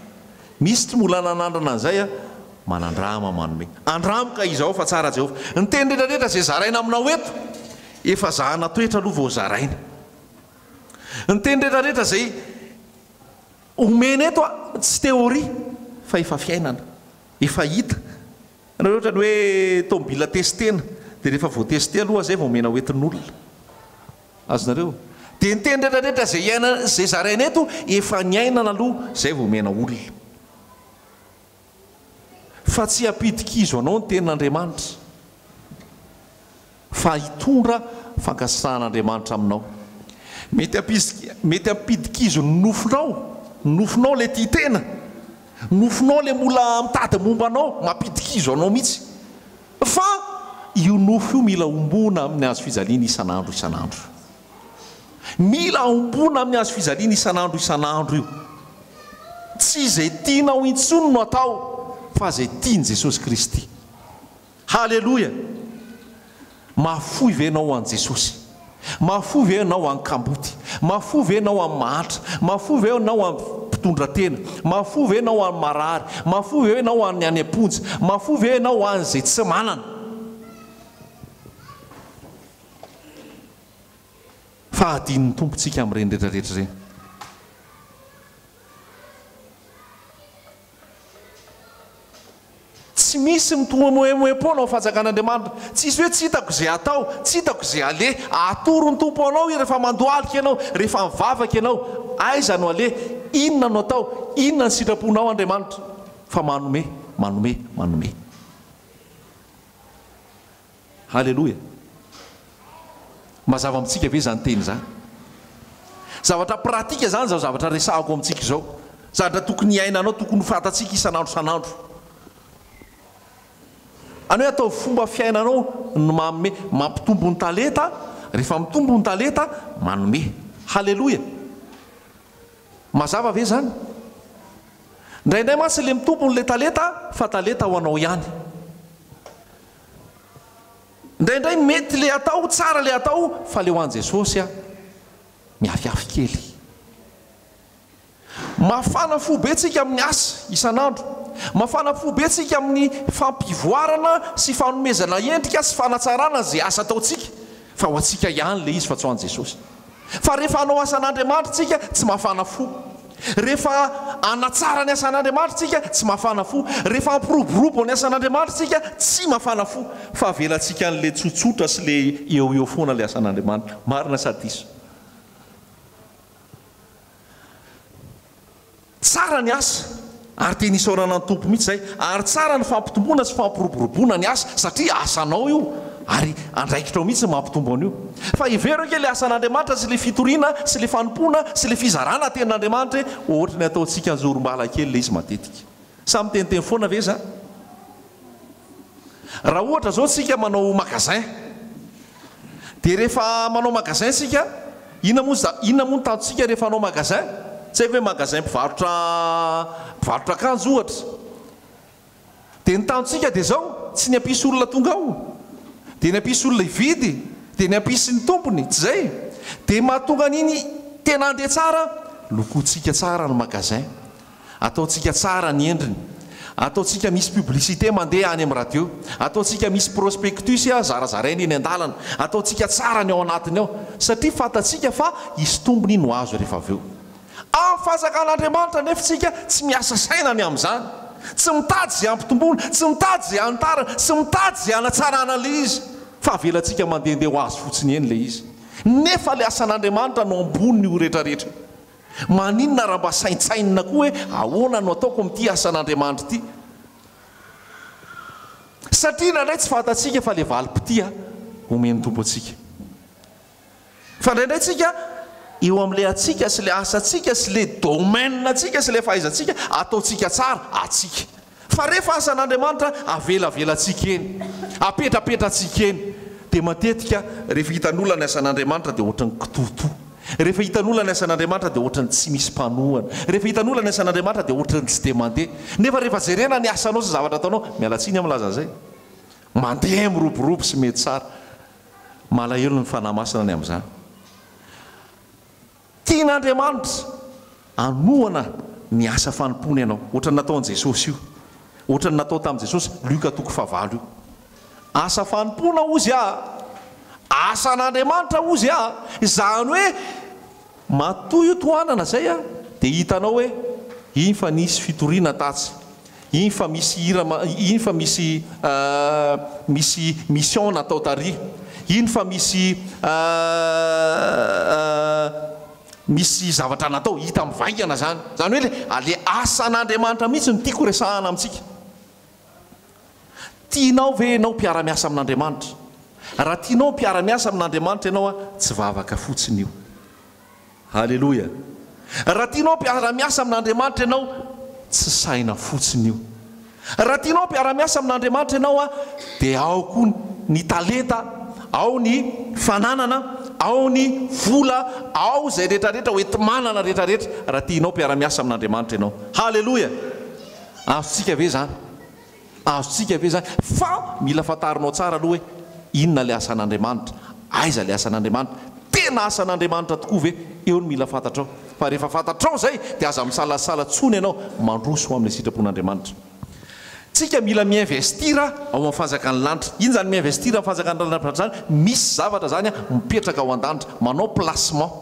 Misy tsy mbola nanandrana an'izay an, manandrama manome. Andramo ka izao fa tsara Jehovah. Ny teny rehetra rehetra izay zaraina aminao eto, efa zahana toetra aloha vao zaraina. Ny teny rehetra rehetra izay omena eto an, tsy théorie fa efa fiainana, efa hita. Raha ohatra ny hoe tomobila testena dia rehefa voateste aloha zay vao omena hoentin'olona. Azonareo? Dia ny teny rehetra rehetra izay iainana izay zaraina eto efa niainana aloha zay vao omena olona. Fa tsy hampidi-kizo anao ny tenin'Andriamanitra. Fa hitondra fankasitrahan'Andriamanitra aminao. Mety hampisy, mety hampidi-kizo ny nofonao, ny nofonao ilay tia tena, nofonao ilay mbola mitady momba anao, mampidi-kizo anao mihitsy. Fa io nofo io mila homboana amin'ny hazo fijaliana isan'andro isan'andro. Mila homboana amin'ny hazo fijaliana isan'andro isan'andro io. Tsy izay tianao intsony no atao fa izay tian'i Jesosy Kristy. Haleloia! Mahafoy ve ianao ho an'i Jesosy? Mahafoy ve ianao ho an'ny kamboty? Mahafoy ve ianao ho an'ny mahantra? Mahafoy ve ianao ho an'ny mpitondra tena? Mahafoy ve ianao ho an'ny marary? Mahafoy ve ianao ho an'ny any am-ponja? Mahafoy ve ianao ho an'izay tsy manana? Fa hadinon'ny Tompo tsika amin'ireny rehetra rehetra ireny. Tsy misy mitomoemoem-poana ao fanjakan'Andriamanitra. Tsisy hoe tsy hitako izay hatao, tsy hitako izay aleha. Atoro ny Tompo anao io rehefa mandohalika ianao, rehefa mivavaka ianao. Aiza no aleha? Inona no atao? Inona ny sitraponao Andriamanitra? Fa manome, manome, manome. Haleloia! Mazava amintsika ve izany teny izany? Zavatra pratika izany izao zavatra resahako amintsika izao. Zavatra tokony hiainanao, tokony ho fantatsika isan'andro isan'andro. Any hoe ataovy fomba fiainanao ny manome, mampitombo ny talenta, rehefa mitombo ny talenta, manome. Haleloia! Mazava ve izany? Indraindray mantsy ilay mitombo ilay talenta fa talenta ho anao ihany. Indraindray mety le atao, tsara le atao fa le ho an'i Jesosy a, miafiafy kely. Mafana fo be tsika amin'ny asa isan'andro. Mafana fo be tsika amin'ny fampivoarana sy fanomezana endrika sy fanatsarana izay asa ataontsika. Fa ho antsika ihany le izy fa tsy ho an'i Jesosy. Fa rehefa hanao asan'Andriamanitra tsika tsy mafana fo. Rehefa hanatsara ny asan'Andriamanitra tsika tsy mafana fo. Rehefa hampiroborobo ny asan'Andriamanitra tsika tsy mafana fo. Fa avelantsika an'le tsotsotra sy le eo eo foana le asan'Andriamanitra. Marina sa diso? Tsara ny asa ary tena isaorana ny Tompo mihitsy izay ary tsara ny fampitomboana sy fampiroboroboana ny asa satria asanao io ary andraikitrao mihitsy ny mampitombo an'io. Fa hevero ange ilay asan'Andriamanitra sy ilay fitoriana sy ilay fanompoana sy ilay fizarana tenin'Andriamanitra e, ohatry ny ataontsika anjorom-bala kely ilay izy matetika. Samy miteniteny foana ve za? Raha ohatra zao tsika manao magasin dia rehefa manao magasin tsika inona moa za inona moa ny tanjontsika rehefa hanao magasin? Tsy haiko hoe magasin mpivarotra mpivarotra akanjo ohatra. Dia ny tanjontsika dia zao, tsy ny hampisy olona tonga ao, dia ny hampisy olona hividy, dia ny hampisy ny tompony, tsy zay? Dia mahatonga an'iny tena handeha tsara, lokointsika tsara ny magasin. Ataontsika tsara ny endriny. Ataontsika misy publicité mandeha any amin'ny radio. Ataontsika misy prospectus zarazaraina eny an-dalana. Ataontsika tsara ny ao anatiny ao. Satria fantatsika fa hisy tombony no azo rehefa avy eo. Amin'ny fanjakan'Andriamanitra anefa isika tsy miasa saina ny amin'izany. Tsy mitady izay hampitomboana, tsy mitady izay hanitarana, tsy mitady izay hanatsarana ilay izy, fa avelantsika mandehandeha ho azy fotsiny eny ilay izy. Nefa ilay asan'Andriamanitra no ambonin'io rehetrarehetra io. Maninona raha mba saintsainina koa hoe ahoana no ataoko amin'ity asan'Andriamanitra ity? Satria indraindray tsy fantatsika fa ilay valim-pitia omen'ny Tompo antsika. Fa indraindray tsika eo amin'ilay antsika sy ilay asantsika sy ilay domaine-ntsika sy ilay fahaizantsika ataontsika tsara antsika. Fa rehefa asan'Andriamanitra avelavelantsika eny, apetrapetratsika eny, dia matetika rehefa hitan'olona ny asan'Andriamanitra dia ohatran'ny kitoatoa. Rehefa hitan'olona ny asan'Andriamanitra dia ohatran'ny tsy misy mpanohana. Rehefa hitan'olona ny asan'Andriamanitra dia ohatran'ny tsy dia mandeha. Nefa rehefa jerena ny asanao sy ny zavatra ataonao, miala tsiny aho milaza an'izay, mandeha miroborobo sy mety tsara. Malahelo ny Fanahy Masina ny amin'izany. Tian'Andriamanitra hanohana ny asa fanompoana ianao, ohatran'ny nataon'i Jesosy io. Ohatran'ny natao tamin'i Jesosy, Lioka toko fahavalo io. Asa fanompoana hozy aho, asan'Andriamanitra hozy aho. Izany hoe matoa io tohanana izay dia hitanao hoe iny fa nisy fitoriana tatsy, Iny fa misy hira iny fa misy misy mission natao tary. Iny fa misy misy zavatra natao hita mivaingana zany. Zany hoe le le asan'Andriamanitra mihitsy no tiako resahana amintsika. Tianao ve ianao mpiara-miasa amin'Andriamanitra? Raha tianao mpiara-miasa amin'Andriamanitra ianao tsy vavaka fotsiny io. Haleloia! Raha tianao mpiara-miasa amin'Andriamanitra ianao, tsy saina fotsiny io. Raha tianao mpiara-miasa amin'Andriamanitra ianao, dia ao koa ny talenta, ao ny fananana, ao ny vola, ao izay rehetrarehetra hoenti-manana rehetrarehetra, raha tianao mpiara-miasa amin'Andriamanitra ianao. Haleloia! Azontsika ve izany? Azontsika ve izany? Fa mila fantarinao tsara aloha hoe inona ilay asan'Andriamanitra, aiza ilay asan'Andriamanitra, tena asan'Andriamanitra tokoa ve? Eo no mila fantatrao. Fa rehefa fantatrao izay dia aza misalasala intsony ianao mandroso ho amin'ilay sitrapon'Andriamanitra. Tsika mila mi-investir ao amin'ny fanjakan'ny lanitra. Inona izany mi-investir amin'ny fanjakan'ny lanitra izany? Misy zavatra izany mipetraka ao an-danitra, manao placement.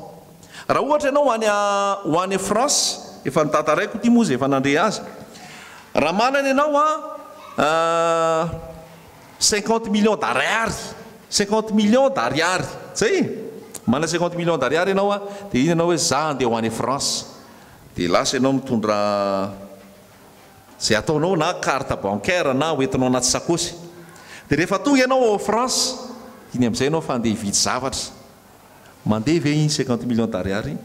Raha ohatra ianao ho any ho any France, efa notantaraiko ity moa izay efa nandre azy, raha manana ianao an cinquante millions d'ariary, cinquante millions d'ariary, zay e! Manana cinquante millions d'ariary ianao an, dia iny ianao hoe za andeha ho any France, dia lasa ianao mitondra izay ataonao na carte bancaire na hoentinao anaty sakaosy, dia rehefa tonga ianao ao France, iny amin'izay ianao fa andeha hividy zavatra, Mandeha ve iny cinquante millions d'ariary iny?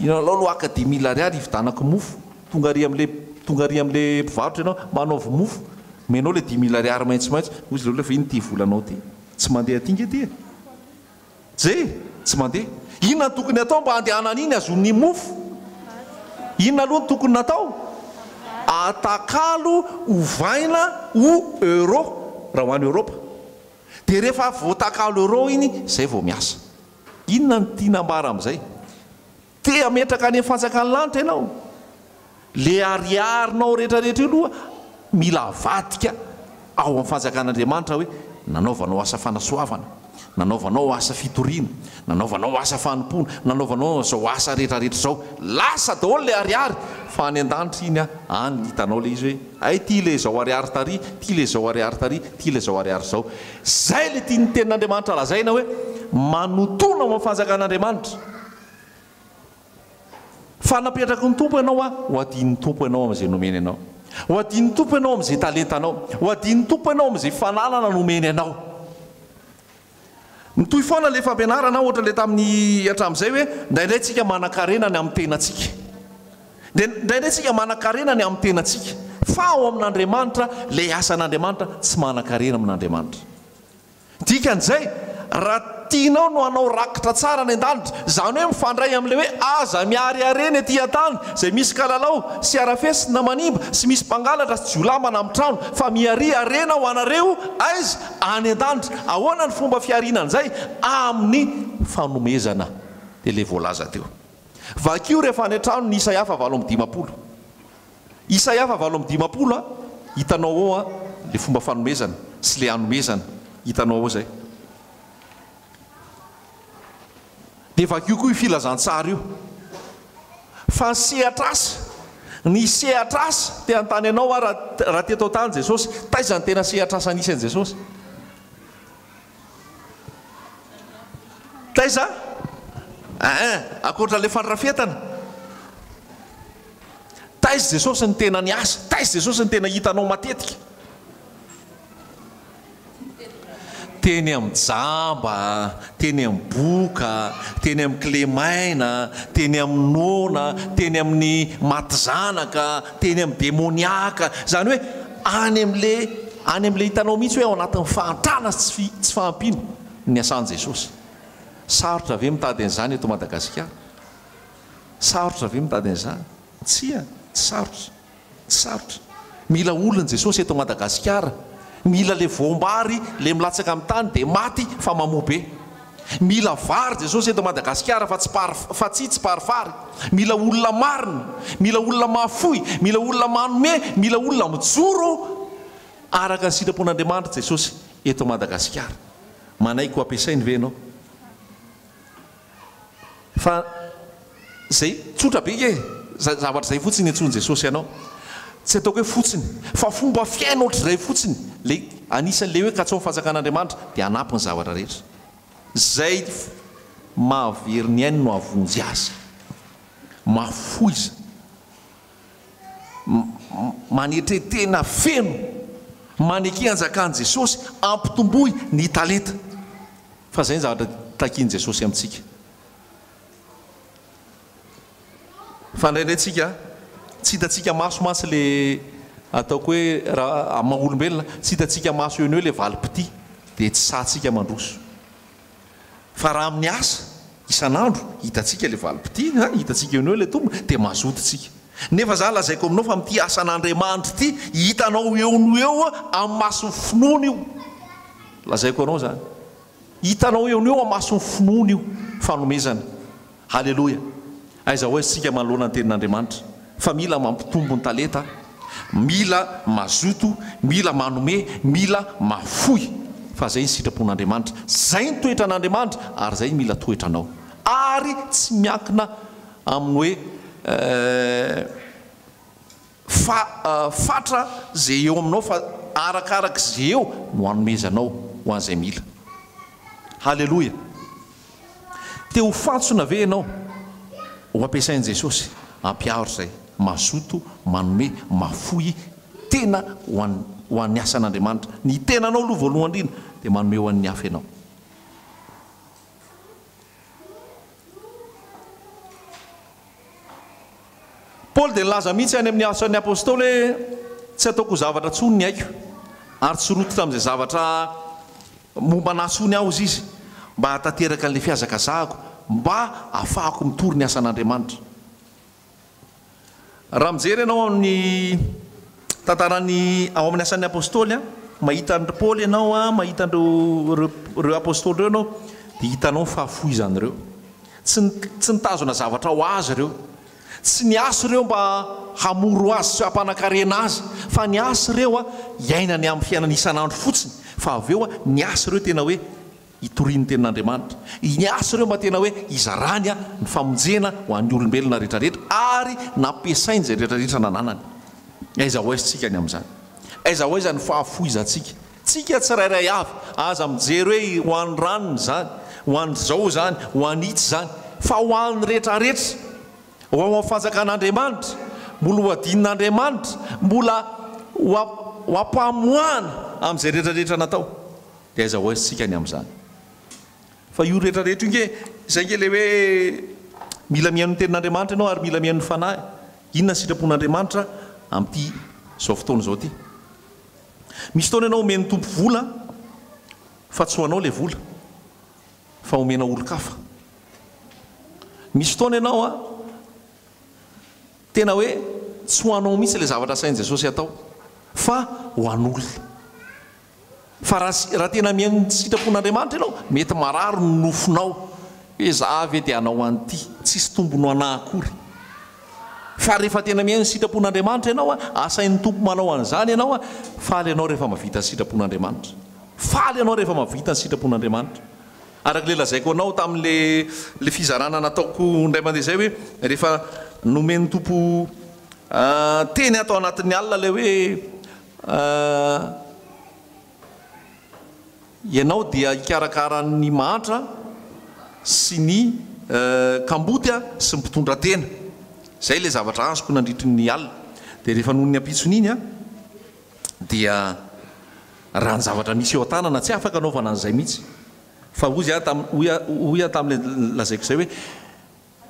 Iny alao aloha haka dix mille ariary hividanako mofo, tonga ary amle tonga ary amle mpivarotra ianao, manaovy mofo, omenao le dix mille ariary maitsomaitso, hoy izy ireo fa ino ity volanao ity? Tsy mandeha aty nge ity e! Zay e! Tsy mandeha. Inona no tokony atao mba handehanana iny hahazoany mofo? Inona aloha no tokony natao? Atakalo ovaina ho euro raha ho any Europe. Dia rehefa voatakalo euro iny, izay vao miasa. Inona no tiana ambara amin'izay? Te hametraka any amin'ny fanjakan'ny lanitra ianao? Le ariarinao rehetrarehetra io aloha mila avadika ao amin'ny fanjakan'Andriamanitra hoe nanaovanao asa fanasoavana, nanaovanao asa fitoriana, nanaovanao asa fanompoana, nanaovanao an'izao asa rehetrarehetra izao. Lasa daholo le ariary fa any an-danitra iny any no hitanao le izy hoe hay ity le izao ariary tary, ity le izao ariary tary, ity le izao ariary izao. Izay le tian'ny tenin'Andriamanitra lazaina hoe manontona ao amin'ny fanjakan'Andriamanitra. Fa napetraky ny Tompo ianao aho, ho adin'ny Tompo ianao amin'izay nomeny anao. Ho adin'ny Tompo ianao amin'izay talentanao. Ho adin'ny Tompo ianao amin'izay fananana nomeny anao. Mitohy foana ilay fampianarana ohatra ilay tamin'ny hatramin'izay hoe indraindray tsika manankarena ny amin'ny tenantsika. Indraindray tsika manankarena ny amin'ny tenantsika. Fa ao amin'Andriamanitra, ilay asan'Andriamanitra, tsy manankarena amin'Andriamanitra. Dikan'izay, raha tianao no hanao rakitra tsara any an-danitra, izany hoe mifandray amin'ilay hoe aza miariarena ety an-tany izay misy kalalao sy harafesina manimba sy misy mpangalatra sy jiolahy manami-trano, fa miaria harena ho anareo aiza? Any an-danitra. Ahoana ny fomba fihariana an'izay? Amin'ny fanomezana. Dia ilay voalaza teo. Vakio rehefa any an-trano ny Isaia faha 58. Isaia faha 58 a, hitanao ao a, ilay fomba fanomezana sy ilay hanomezana. Hitanao ao izay. Dia vakio koa io filazantsara io. Fa ny sehatr'asa, Ny sehatr'asa, te hanontany anao aho raha raha teto an-tany Jesosy, taiza ny tena sehatr'asa nisy an'i Jesosy? Taiza? Ein, ankoatra ilay fandrafetana. Taiza Jesosy no tena niasa? Taiza Jesosy no tena hitanao matetika? Teny amin'ny jamba, teny amin'ny boka, teny amin'ny kilemaina, teny amin'ny noana, teny amin'ny maty zanaka, teny amin'ny demoniaka. Izany hoe any amin'ilay any amin'ilay hitanao mihitsy hoe ao anatin'ny fahantrana sy tsy fahampiana ny niasan'i Jesosy. Sarotra ve mitady an'izany eto Madagasikara? Sarotra ve mitady an'izany? Tsia, tsy sarotra. Tsy sarotra. Mila olona Jesosy eto Madagasikara. Mila le voambary le milatsaka amin'ny tany dia maty fa mamoa be. Mila vary Jesosy eto Madagasikara fa tsy par fa tsy tsiparifary. Mila olona marina. Mila olona mahafoy. Mila olona manome. Mila olona mijoro araka ny sitrapon'Andriamanitra Jesosy eto Madagasikara. Manaiky ho ampiasainy ve ianao? Fa zay, tsotra be nge zay zavatra zay fotsiny iantsoan'i Jesosy anao. Tsy ataoko hoe fotsiny, fa fomba fiaina ohatr'izay fotsiny, le anisan'le hoe katsao ny fanjakan'Andriamanitra dia hanampy ny zavatra rehetra. Zay mahavery ny ainy no hahavonjy azy. Mahafoiza. Manetre tena feno. Maneke hanjakan'i Jesosy, ampitomboy ny talenta. Fa izay ny zavatra takian'i Jesosy amintsika. Fa indraindray tsika, tsy hitantsika maso mantsy le ataoko hoe raha amin'ny maha olombelona, tsy hitantsika maso eo no eo le valim-pitia, dia tsy sahintsika mandroso. Fa raha amin'ny asa, isan'andro, hitantsika le valim-pitia, an, hitantsika eo no eo le tombony, dia mazoto tsika. Nefa za lazaiko aminao fa amin'ity asan'Andriamanitra ity, hitanao eo no eo amin'ny mason'ny finoana io. Lazaiko anao izany. Hitanao eo no eo amason'ny finoana io fanomezana. Haleloia. Aiza ho aiza isika manoloana ny tenin'Andriamanitra? Fa mila mampitombo ny talenta, mila mazoto, mila manome, mila mahafoy. Fa izay ny sitrapon'Andriamanitra. Izay ny toetran'Andriamanitra ary izay mila toetranao. Ary tsy miankina amin'ny hoe eh. Fa fatra ze eo aminao fa arakaraka ze eo no anomezanao ho an'izay mila. Haleloia! Te ho fantsona ve ianao? Ho ampiasain'i Jesosy. Ampiaro izay. Mazoto manome, mahafoy tena ho an ho an'ny asan'Andriamanitra. Ny tenanao aloha voalohany indrindra dia manome ho an'ny hafa ianao. Paoly dia nilaza mihitsy any amin'ny Asan'ny Apostoly hoe, Tsy ataoko ho zavatra intsony ny aiko, ary tsy rototra amin'izay zavatra momba anà intsony aho, hozy izy, mba hahatanteraka an'ilay fihazakazahako, mba hahafahako mitory ny asan'Andriamanitra. Raha mijery ianao amin'ny tantaran'ny ao amin'ny Asan'ny Apostoly, mahita an-dry Paoly ianao, mahita an'ireo ireo ireo apostoly ireo ianao, dia hitanao ny fahafoizan'ireo. Tsy tsy nitazona zavatra ho azy ireo. Tsy niasa ireo mba hamoro azy sy hampanan-karena azy, fa niasa ireo hiainany amin'ny fiainana isan'andro fotsiny, fa avy eo niasa ireo tena hoe hitoriany ny tenin'Andriamanitra. Niasa ireo mba tena hoe hizarany ny famonjena ho an'ny olombelona rehetrarehetra ary nampiasainy izay rehetrarehetra nananany. Aiza ho aiza isika ny amin'izany? Aiza ho aiza ny fahafoizantsika? Tsika tsirairay avy, aza mijery hoe ho an'ny ranona izany, ho an'izao izany, ho an'itsy izany, fa ho an'ny rehetrarehetra, ho ao amin'ny fanjakan'Andriamanitra, mbola ho adinon'Andriamanitra, mbola ho ho ampamoahana amin'izay rehetrarehetra natao. Dia aiza ho aiza isika ny amin'izany? Fa io rehetrarehetra io nge, izay nge ilay hoe mila mihaino ny tenin'Andriamanitra ianao ary mila mihaino ny Fanahy. Inona ny sitrapon'Andriamanitra amin'ity izao fotoana izao ity? Misy fotoana ianao omen'ny Tompo vola fa tsy ho anao ilay vola fa omena olon-kafa. Misy fotoana ianao an, tena hoe tsy ho anao mihitsy ilay zavatra asain'i Jesosy atao fa ho an'olona. Fa raha raha tena mihaino ny sitrapon'Andriamanitra ianao, mety marary ny nofonao hoe za ve dia hanao an'ity, tsisy tombony ho anà akory. Fa rehefa tena mihaino ny sitrapon'Andriamanitra ianao, asain'ny Tompo manao an'izany ianao, faly ianao rehefa mahavita ny sitrapon'Andriamanitra. Faly ianao rehefa mahavita ny sitrapon'Andriamanitra. Araka ilay lazaiko anao tamin'ilay ilay fizarana nataoko indray mandeha izay hoe rehefa nomen'ny Tompo. Teny ato anatin'ny alina ilay hoe ianao dia hikarakara ny mahantra sy ny kamboty sy ny mpitondra tena. Izay ilay zavatra azoko nandritry ny alina. Dia rehefa nony ny ampitson'iny dia raha ny zavatra misy eo an-tanana tsy afaka anaovana an'izay mihitsy. Fa hoy aho hoy aho tamin'ilay lazaiko izay hoe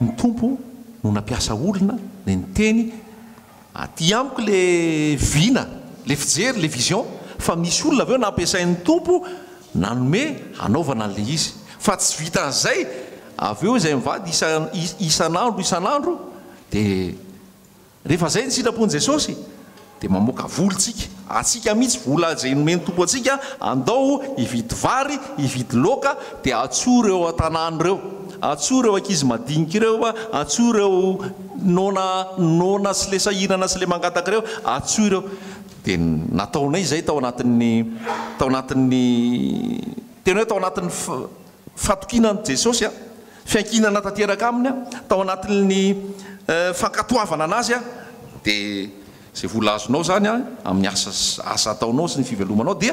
Ny Tompo no nampiasa olona le niteny aty amiko le vina, le fijery, le vision fa misy olona avy eo nampiasain'ny Tompo nanome hanaovana an'le izy. Fa tsy vitan'izay, avy eo izay mivady isan'andro isan'andro dia Rehefa zay ny sitrapon'i Jesosy dia mamoaka vola tsika, atsika mihitsy vola izay nomen'ny Tompo antsika, andao hividy vary, hividy laoka dia antsoy ireo an-tanàna ireo, antsoy ireo ankizy madinika ireo, antsoy ireo noana noana sy le sahirana sy le mangataka ireo, antsoy ireo. Dia nataonay izay tao anatin'ny tao anatin'ny tena hoe tao anatin'ny fatokiana an'i Jesosy aho, fiankinana tanteraka aminy aho, tao anatin'ny fankatoavana an'Azy aho, dia izay vola azonao izany amin'ny asa asa ataonao sy ny fivelomanao dia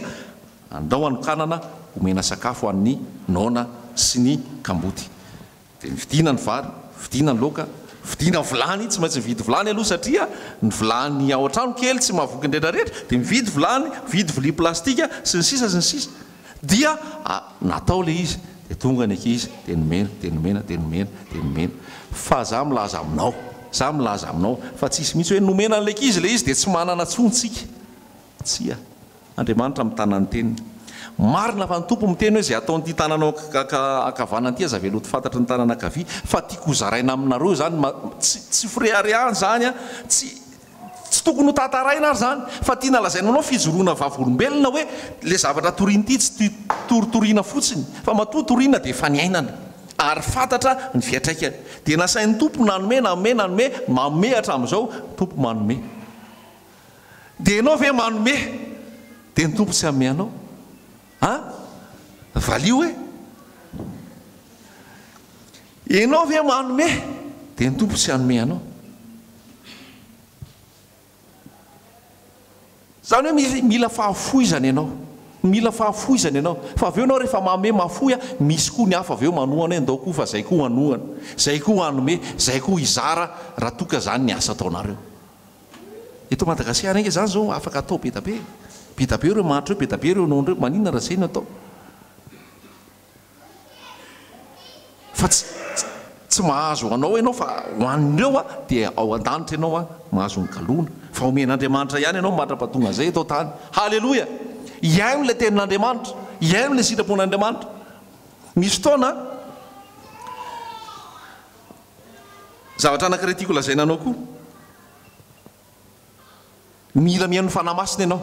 andao hanokanana homena sakafo an'ny noana sy ny kamboty. Dia nividiana ny vary, vidiana ny laoka, vidiana vilany, tsy maintsy mividy vilany aloha satria ny vilany ao an-trano kely tsy mahavoky ny rehetra rehetra, dia mividy vilany, mividy vilia plastika sy ny sisa sy ny sisa. Dia natao ilay izy, dia tonga ny ankizy, dia nomena, dia nomena, dia nomena, dia nomena. Fa za milaza aminao, za milaza aminao, fa tsisy mihitsy hoe nomena an'ilay ankizy ilay izy dia tsy manana intsony tsika. Tsia. Andriamanitra mitana ny teniny. Marina fa ny Tompo miteny hoe izay ataon'ity tananao ankavanana ity aza avela ho fantatry ny tanana ankavia, fa tiako hozaraina aminareo izany, tsy tsy fireharehana izany an, tsy tsy tokony ho tantaraina ary izany, fa tiana lazaina anao fijoroana vavolombelona hoe ilay zavatra toriana ity tsy toritoriana fotsiny, fa matoa toriana dia efa niainana ary fantatra ny fiantraikany. Dia nasain'ny Tompo nanome, nanome, nanome, manome hatramin'izao, Tompo manome. Dia ianao ve manome dia ny Tompo tsy hanome anao? An? Valio hoe. Ianao ve manome dia ny Tompo tsy hanome anao? Izany hoe mila fahafoizana ianao. Mila fahafoizana ianao. Fa avy eo ianao rehefa manome mahafoy, misy koa ny hafa avy eo manohana hoe ndao koa fa izay koa hanohana, izay koa hanome, izay koa hizara raha toa ka izany ny asa ataonareo. Eto Madagasikara ange zany zao afaka atao be da be e. Be da be ireo mahantra ireo, be da be ireo noana ireo, maninona raha zay no atao? Fa tsy tsy mahazo ho anao ianao fa ho an'ireo a, dia ao an-danitra ianao a, mahazo ny galona. Fa omen'Andriamanitra ihany ianao mandra-pahatonga an'izay eto an-tany. Haleloia! Hihaino ilay tenin'Andriamanitra, hihaino ilay sitrapon'Andriamanitra. Misy fotoana Zavatra anankiray tiako lazaina anao koa, mila mihaino ny Fanahy Masina ianao.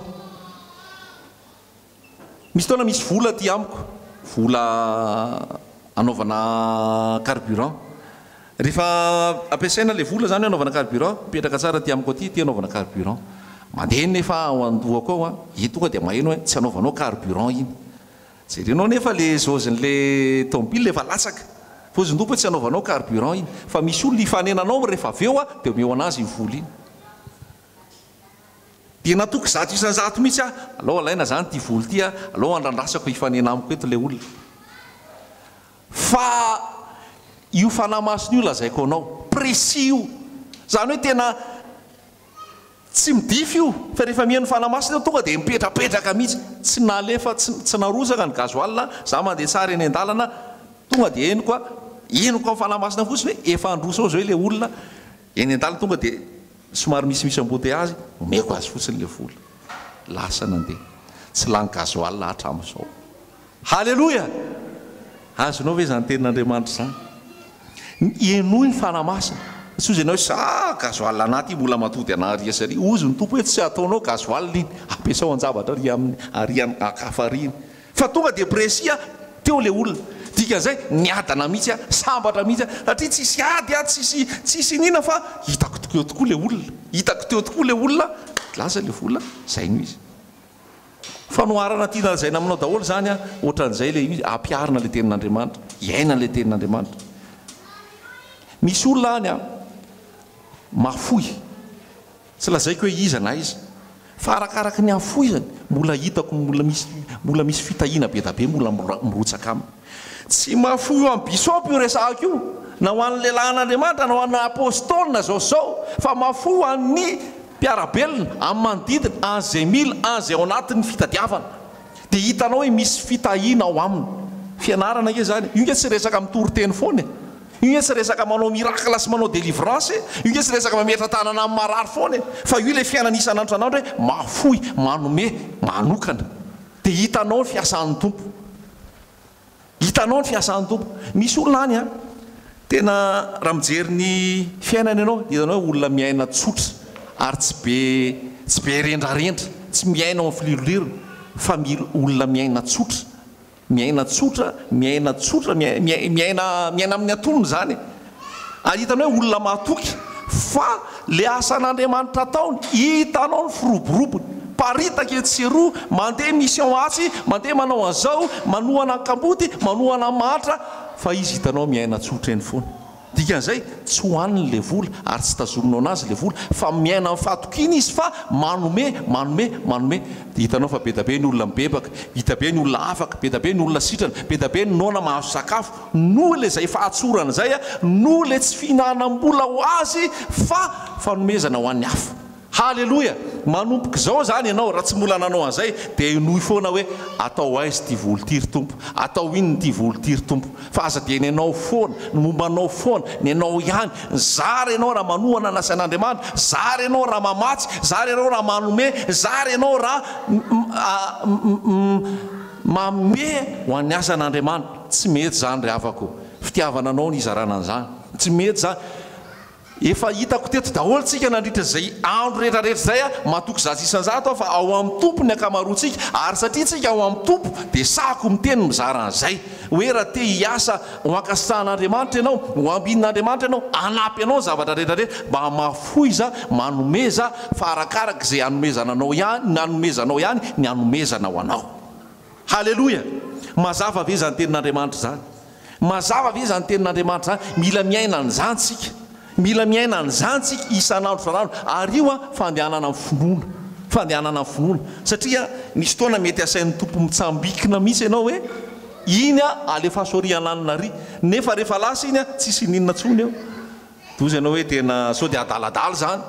Misy fotoana misy vola aty amiko, vola anaovana carburant. Rehefa ampiasaina ilay vola izany anaovana carburant, mipetraka tsara aty amiko aty, ity anaovana carburant. Mandeha nefa ao an-dohako ao an, io tonga dia maheno hoe tsy anaovanao carburant iny. Jerenao nefa le jauge-n'le tomobile efa latsaka. Vozon-doha hoe tsy anaovanao carburant iny. Fa misy olona hifanenanao rehefa avy eo dia omeo anazy iny vola iny. Dia natoky 100% mihitsy aho, alao alaina zany ity vola ity, alao andrandrasako hifanena amiko eto le olona. Fa io Fanahy Masina io lazaiko anao, précis io. Zany hoe tena. Tsy midify io fa rehefa mihaino Fanahy Masina tonga dia mipetrapetraka mihitsy, tsy nalefa tsy tsy narosaka ny gasoil, za mandeha tsara eny an-dalana tonga dia henoko a, henoko amin'ny Fanahy Masina fotsiny hoe efa handroso ao zao ilay olona eny an-dalana tonga dia somary misimisy embouteillage, omeko azy fotsiny ilay vola, lasa nandeha, tsy lany gasoil hatramin'izao. Haleloia! Azonao ve izany tenin'Andriamanitra izany? Henoy ny Fanahy Masina. Tsy hozy ianao hoe ah gasoil anah ity mbola matody anah ary sy ary. Hozy ny Tompo hoe tsy ataonao gasoil iny, ampiasao an-javatra ary amin'ny ary an-kafa ary iny. Fa tonga dia précis ah, teo ilay olona. Dikan'izay niadana mihitsy aho, sambatra mihitsy aho, satria tsisy ady ah, tsisy tsisy iniana fa hitako teo tokoa ilay olona. Hitako teo tokoa ilay olona, lasa ilay vola, izay no izy. Fanoharana tiana lazaina aminao daholo izany an, ohatran'izay ilay izy, ampiharina ilay tenin'Andriamanitra, iainana ilay tenin'Andriamanitra. Misy olona any an, mahafoy. Tsy lazaiko hoe iza na aiza. Fa arakaraky ny hafoizany, mbola hitako mbola misy mbola misy fitahiana be da be mbola mirotsaka aminy. Tsy mahafoy ho an'i Bisopy io resahako io, na ho an'ny lehilahin'Andriamanitra, na ho an'ny Apostoly, na izao sy izao, fa mahafoy ho an'ny mpiara-belona, amin'ny manodidina, an'izay mila, an'izay ao anatin'ny fitadiavana. Dia hitanao hoe misy fitahiana ao aminy. Fianarana ange izany. Io ange tsy resaka mitory teny foana e. Io nge tsy resaka manao miracle sy manao delivrance e, io nge tsy resaka mametra-tanana amin'ny marary foana e, fa io ilay fiainana isan'andro isan'andro hoe mahafoy, manome, manokana. Dia hitanao ny fiasan'ny Tompo. Hitanao ny fiasan'ny Tompo. Misy olona any an, tena raha mijery ny fiainany ianao, dia hitanao hoe olona miaina tsotra ary tsy be tsy be rendrarendra, tsy miaina ao amin'ny filirolirony, fa mila olona miaina tsotra. Miaina tsotra, miaina tsotra, miaina miaina amin'ny antonony izany e. Ary hitanao hoe olona mahatoky fa le asan'Andriamanitra ataony, hitanao ny firoborobony. Paritaka etsy sy eroa, mandeha mission atsy, mandeha manao an'izao, manohana ny kamboty, manohana ny mahantra, fa izy hitanao miaina tsotra eny foana. Dikan'izay, tsy hohaniny ilay vola ary tsy tazominy ho an'azy ilay vola fa miaina amin'ny fahatokiana izy fa manome, manome, manome. Dia hitanao fa be da be ny olona mibebaka, hita be ny olona afaka, be da be ny olona sitrana, be da be ny noana mahazo sakafo noho ilay izay fahatsorana izay, noho ilay tsy fihinanam-bola ho azy fa fanomezana ho an'ny hafa. Haleloia! Manomboka izao izany ianao raha tsy mbola nanao an'izay dia henoy foana hoe atao aiza ity vola ity ry Tompo? Atao inona ity vola ity ry Tompo? Fa aza dia ny anao foana, ny momba anao foana, ny anao ihany. Zara ianao raha manohana ny asan'Andriamanitra, zara ianao raha mamatsy, zara ianao raha manome, zara ianao raha manome ho an'ny asan'Andriamanitra. Tsy mety izany ry havako. Fitiavana anao no hizarana an'izany. Tsy mety izany. Efa hitako teto daholo tsika nandritra izay andro rehetra rehetra izay a, matoky 100% aho fa ao amin'ny Tompo ny ankamaroantsika ary satria tsika ao amin'ny Tompo dia sahako miteny mizara an'izay hoe raha te hiasa ho ankasitrahan'Andriamanitra ianao, ho ambinin'Andriamanitra ianao, hanampy anao ny zavatra rehetra rehetra mba mahafoiza, manomeza fa arakaraka izay hanomezana anao ihany, hanomezanao ihany ny hanomezana ho anao. Haleloia! Mazava ve izany tenin'Andriamanitra izany? Mazava ve izany tenin'Andriamanitra izany? Mila miaina an'izany isika. Mila miaina an'izany isika isan'andro isan'andro. Ary io an, fandehanana amin'ny finoana. Fandehanana amin'ny finoana. Satria misy fotoana mety asain'ny Tompo mitsambikina mihitsy ianao hoe, iny an, alefaso ary ananona ary. Nefa rehefa lasa iny an, tsisy ininona intsony eo. Doza ianao hoe tena sao dia adaladala izany.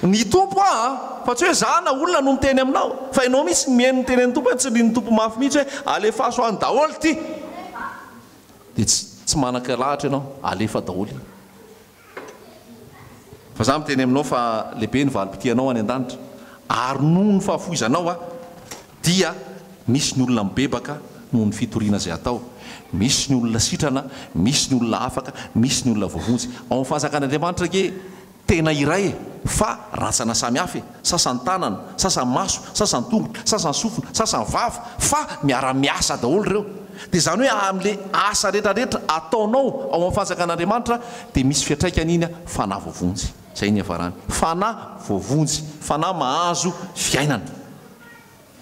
Ny Tompo aa! Fa tsy hoe za na olona no miteny aminao, fa ianao mihitsy no mihaino ny tenin'ny Tompo hoe tsindrin'ny Tompo mafy mihitsy hoe alefaso any daholo ity. Dia tsy tsy manan-kalahatra ianao, alefa daholo iny. Fa za miteny aminao fa lehibe ny valim-pitianao any an-danitra, ary noho ny fahafoizanao aho dia misy ny olona mibebaka noho ny fitoriana izay atao, misy ny olona sitrana, misy ny olona afaka, misy ny olona voavonjy. Ao amin'ny fanjakan'Andriamanitra ange tena iray e, fa rantsana samy hafa e, sasany tanana, sasany maso, sasany tongotra, sasany sofina, sasany vava, fa miara-miasa daholo ireo. Dia izany hoe amin'ilay asa rehetrarehetra ataonao ao amin'ny fanjakan'Andriamanitra dia misy fiantraikany iny fanahy voavonjy. Izay ny hiafarany. Fanahy voavonjy, fanahy mahazo fiainana.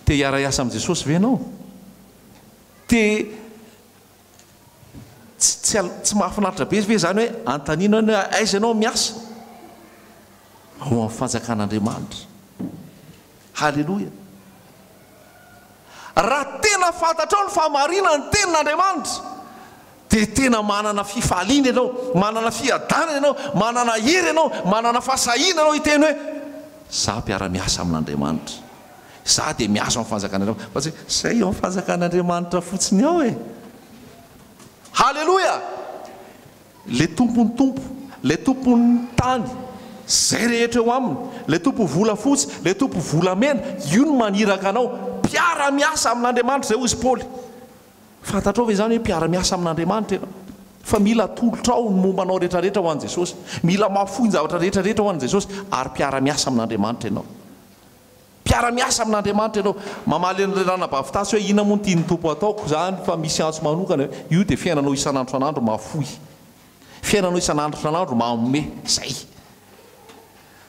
Te hiara-hiasa amin'i Jesosy ve ianao? Te Tsy tsy tsy mahafinaritra be ve izany hoe anontaniana hoe aiza ianao miasa? Ao amin'ny fanjakan'Andriamanitra. Haleloia! Raha tena fantatrao ny fahamarinan'ny tenin'Andriamanitra, dia tena manana fifaliana ianao, manana fiadanana ianao, manana hery ianao, manana fahasahiana ianao hiteny hoe, Izaho mpiara-miasa amin'Andriamanitra. Izaho dia miasa ao amin'ny fanjakan'Andriamanitra. Fa tsy hoe, izay ao amin'ny fanjakan'Andriamanitra fotsiny ao e! Haleloia! Ilay Tompon'ny tompo, ilay Tompon'ny tany, izay rehetra eo aminy, ilay Tompon'ny volafotsy, ilay Tompon'ny volamena, io no maniraka anao. Mpiara-miasa amin'Andriamanitra izay hoy izy Paoly. Fantatrao ve izany hoe mpiara-miasa amin'Andriamanitra ianao? Fa mila atolotrao ny momba anao rehetrarehetra ho an'i Jesosy. Mila mahafoy ny zavatra rehetrarehetra ho an'i Jesosy ary mpiara-miasa amin'Andriamanitra ianao. Mpiara-miasa amin'Andriamanitra ianao. Mamaly an'ilay ranabavy Tasy hoe inona moa no tian'ny Tompo hataoko izany fa misy antso manokana ve? Io dia fiainanao isan'andro isan'andro mahafoy. Fiainanao isan'andro isan'andro manome. Izay.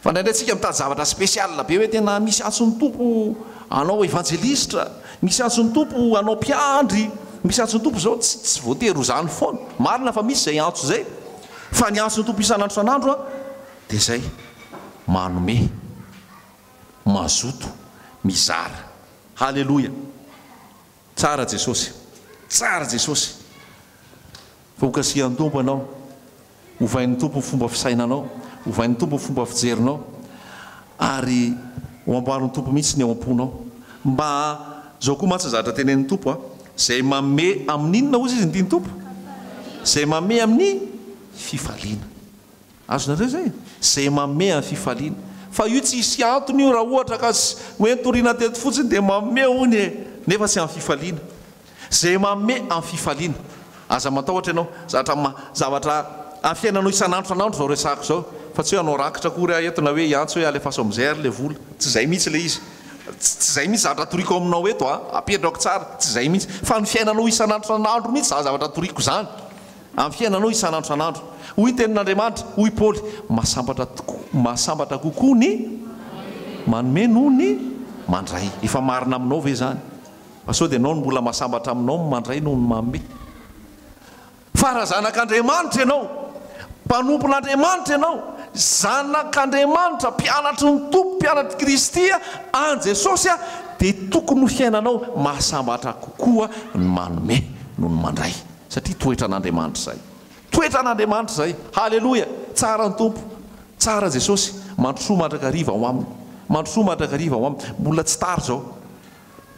Fa indraindray tsika mitady zavatra spécial be hoe tena misy antson'ny Tompo hanao evanjelistra, misy antson'ny Tompo hanao mpiandry, misy antson'ny Tompo izao, tsy tsy voatery ho izany foana. Marina fa misy izay antso izay, fa ny antson'ny Tompo isan'andro isan'andro dia izay, manome. Mazoto mizara. Haleloia! Tsara Jesosy. Tsara Jesosy. Fa hokasihan'ny Tompo ianao. Hovain'ny Tompo ny fomba fisainanao. Hovain'ny Tompo ny fomba fijerinao. Ary ho amboarin'ny Tompo mihitsy ny ao am-ponao. Mba izao koa mantsy ny zavatra tenenin'ny Tompo a. Izay manome amin'inona hozy izy ny tian'ny Tompo? Izay manome amin'ny fifaliana. Azonareo izay? Izay manome amin'ny fifaliana. Fa io tsy hisy antony io raha ohatra ka hoe nitoriana teto fotsiny dia manome hono e! Nefa tsy amin'ny fifaliana. Izay manome amin'ny fifaliana. Aza matahotra ianao. Zavatra ma, zavatra amin'ny fiainanao isan'andro isan'andro izao resahako izao. Fa tsy hoe hanao rakitra akory aho eto na hoe hiantso hoe alefaso amin'izay ary ilay vola. Tsy izay mihitsy ilay izy. Tsy tsy izay mihitsy zavatra toriko aminao eto a! Apetrako tsara. Tsy izay mihitsy. Fa ny fiainanao isan'andro isan'andro mihitsy izany zavatra toriko izany. Amin'ny fiainanao isan'andro isan'andro. Hoy ny Tenin'Andriamanitra, hoy Paoly, Mahasambatra tokoa, mahasambatra kokoa ny manome noho ny mandray. Efa marina aminao ve izany? Fa sao dia ianao no mbola mahasambatra aminao ny mandray noho ny manome? Fa raha zanak'Andriamanitra ianao, mpanompon'Andriamanitra ianao, zanak'Andriamanitra, mpianatry ny Tompo, mpianatr'i Kristy, an'i Jesosy, dia tokony ho fiainanao mahasambatra kokoa ny manome noho ny mandray. Satria toetran'Andriamanitra izay. Toetran'Andriamanitra izay. Haleloia! Tsara ny Tompo. Tsara Jesosy. Mandrosoa mandrakariva ao Aminy. Mandrosoa mandrakariva ao Aminy. Mbola tsy tara izao.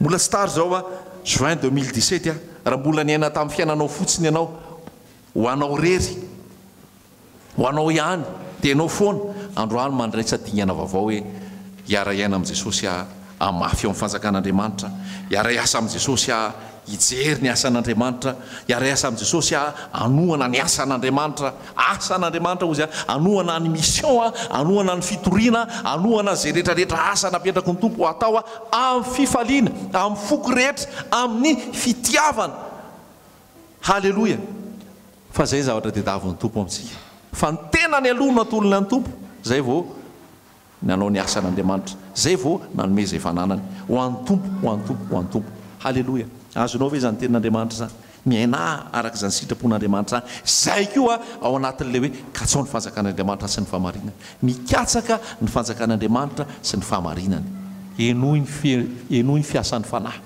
Mbola tsy tara izao a. Juin 2017 a. Raha mbola niaina tamin'ny fiainanao fotsiny ianao, ho anao irery, Ho anao ihany, dia ianao foana, androany mandraisa dingana vaovao hoe hiara-hiaina amin'i Jesosy aho, hamafy eo amin'ny fanjakan'Andriamanitra, hiara-hiasa amin'i Jesosy aho, hijery ny asan'Andriamanitra, hiara-hiasa amin'i Jesosy aho, hanohana ny asan'Andriamanitra, asan'Andriamanitra hozy aho, hanohana ny mission aho, hanohana ny fitoriana, hanohana izay rehetra rehetra asa napetraky ny Tompo ho atao aho, amin'ny fifaliana, amin'ny foko rehetra, amin'ny fitiavana. Haleloia! Fa zay zavatra tediavin'ny Tompo amintsika. Fa ny tenany aloha no atolony an'ny Tompo, zay vao nanao ny asan'Andriamanitra, zay vao nanome izay fananany. Ho an'ny Tompo, ho an'ny Tompo, ho an'ny Tompo. Haleloia! Azonao ve izany tenin'Andriamanitra izany? Miainà araka izany sitrapon'Andriamanitra izany. Izay koa ao anatin'ilay hoe katsao ny fanjakan'Andriamanitra sy ny fahamarinany. Mikatsaka ny fanjakan'Andriamanitra sy ny fahamarinany. Henoy ny henoy ny fiasan'ny Fanahy.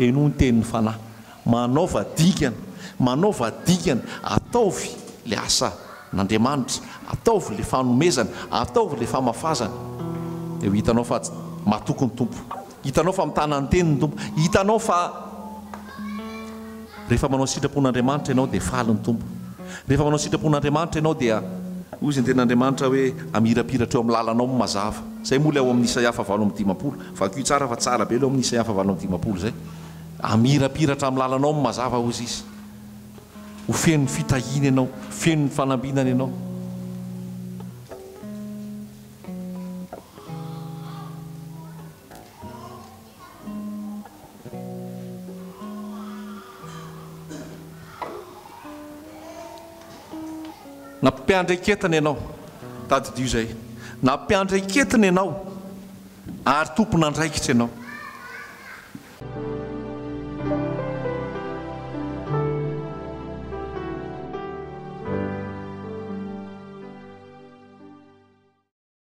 Henoy ny tenin'ny Fanahy. Manaova dingana, manaova dingana, ataovy ilay asa n'Andriamanitra, ataovy ilay fanomezana, ataovy ilay famafazana. Dia ho hitanao fa matoky ny Tompo. Hitanao fa mitana ny teniny ny Tompo. Hitanao fa rehefa manao sitrapon'Andriamanitra ianao dia faly ny Tompo. Rehefa manao sitrapon'Andriamanitra ianao dia hoy izy ny tenin'Andriamanitra hoe hamirapiratra eo amin'ny lalanao ny mazava. Izay moa ilay ao amin'ny Isaia faha 58. Vakio tsara fa tsara be ilay ao amin'ny Isaia faha 58 izay. Hamirapiratra amin'ny lalanao ny mazava hoy izy. Ho feno ny fitahiana ianao, feno ny fanambinana ianao. Nampiandraiketina ianao, tadidio izay, nampiandraiketina ianao ary tompon'andraikitra ianao.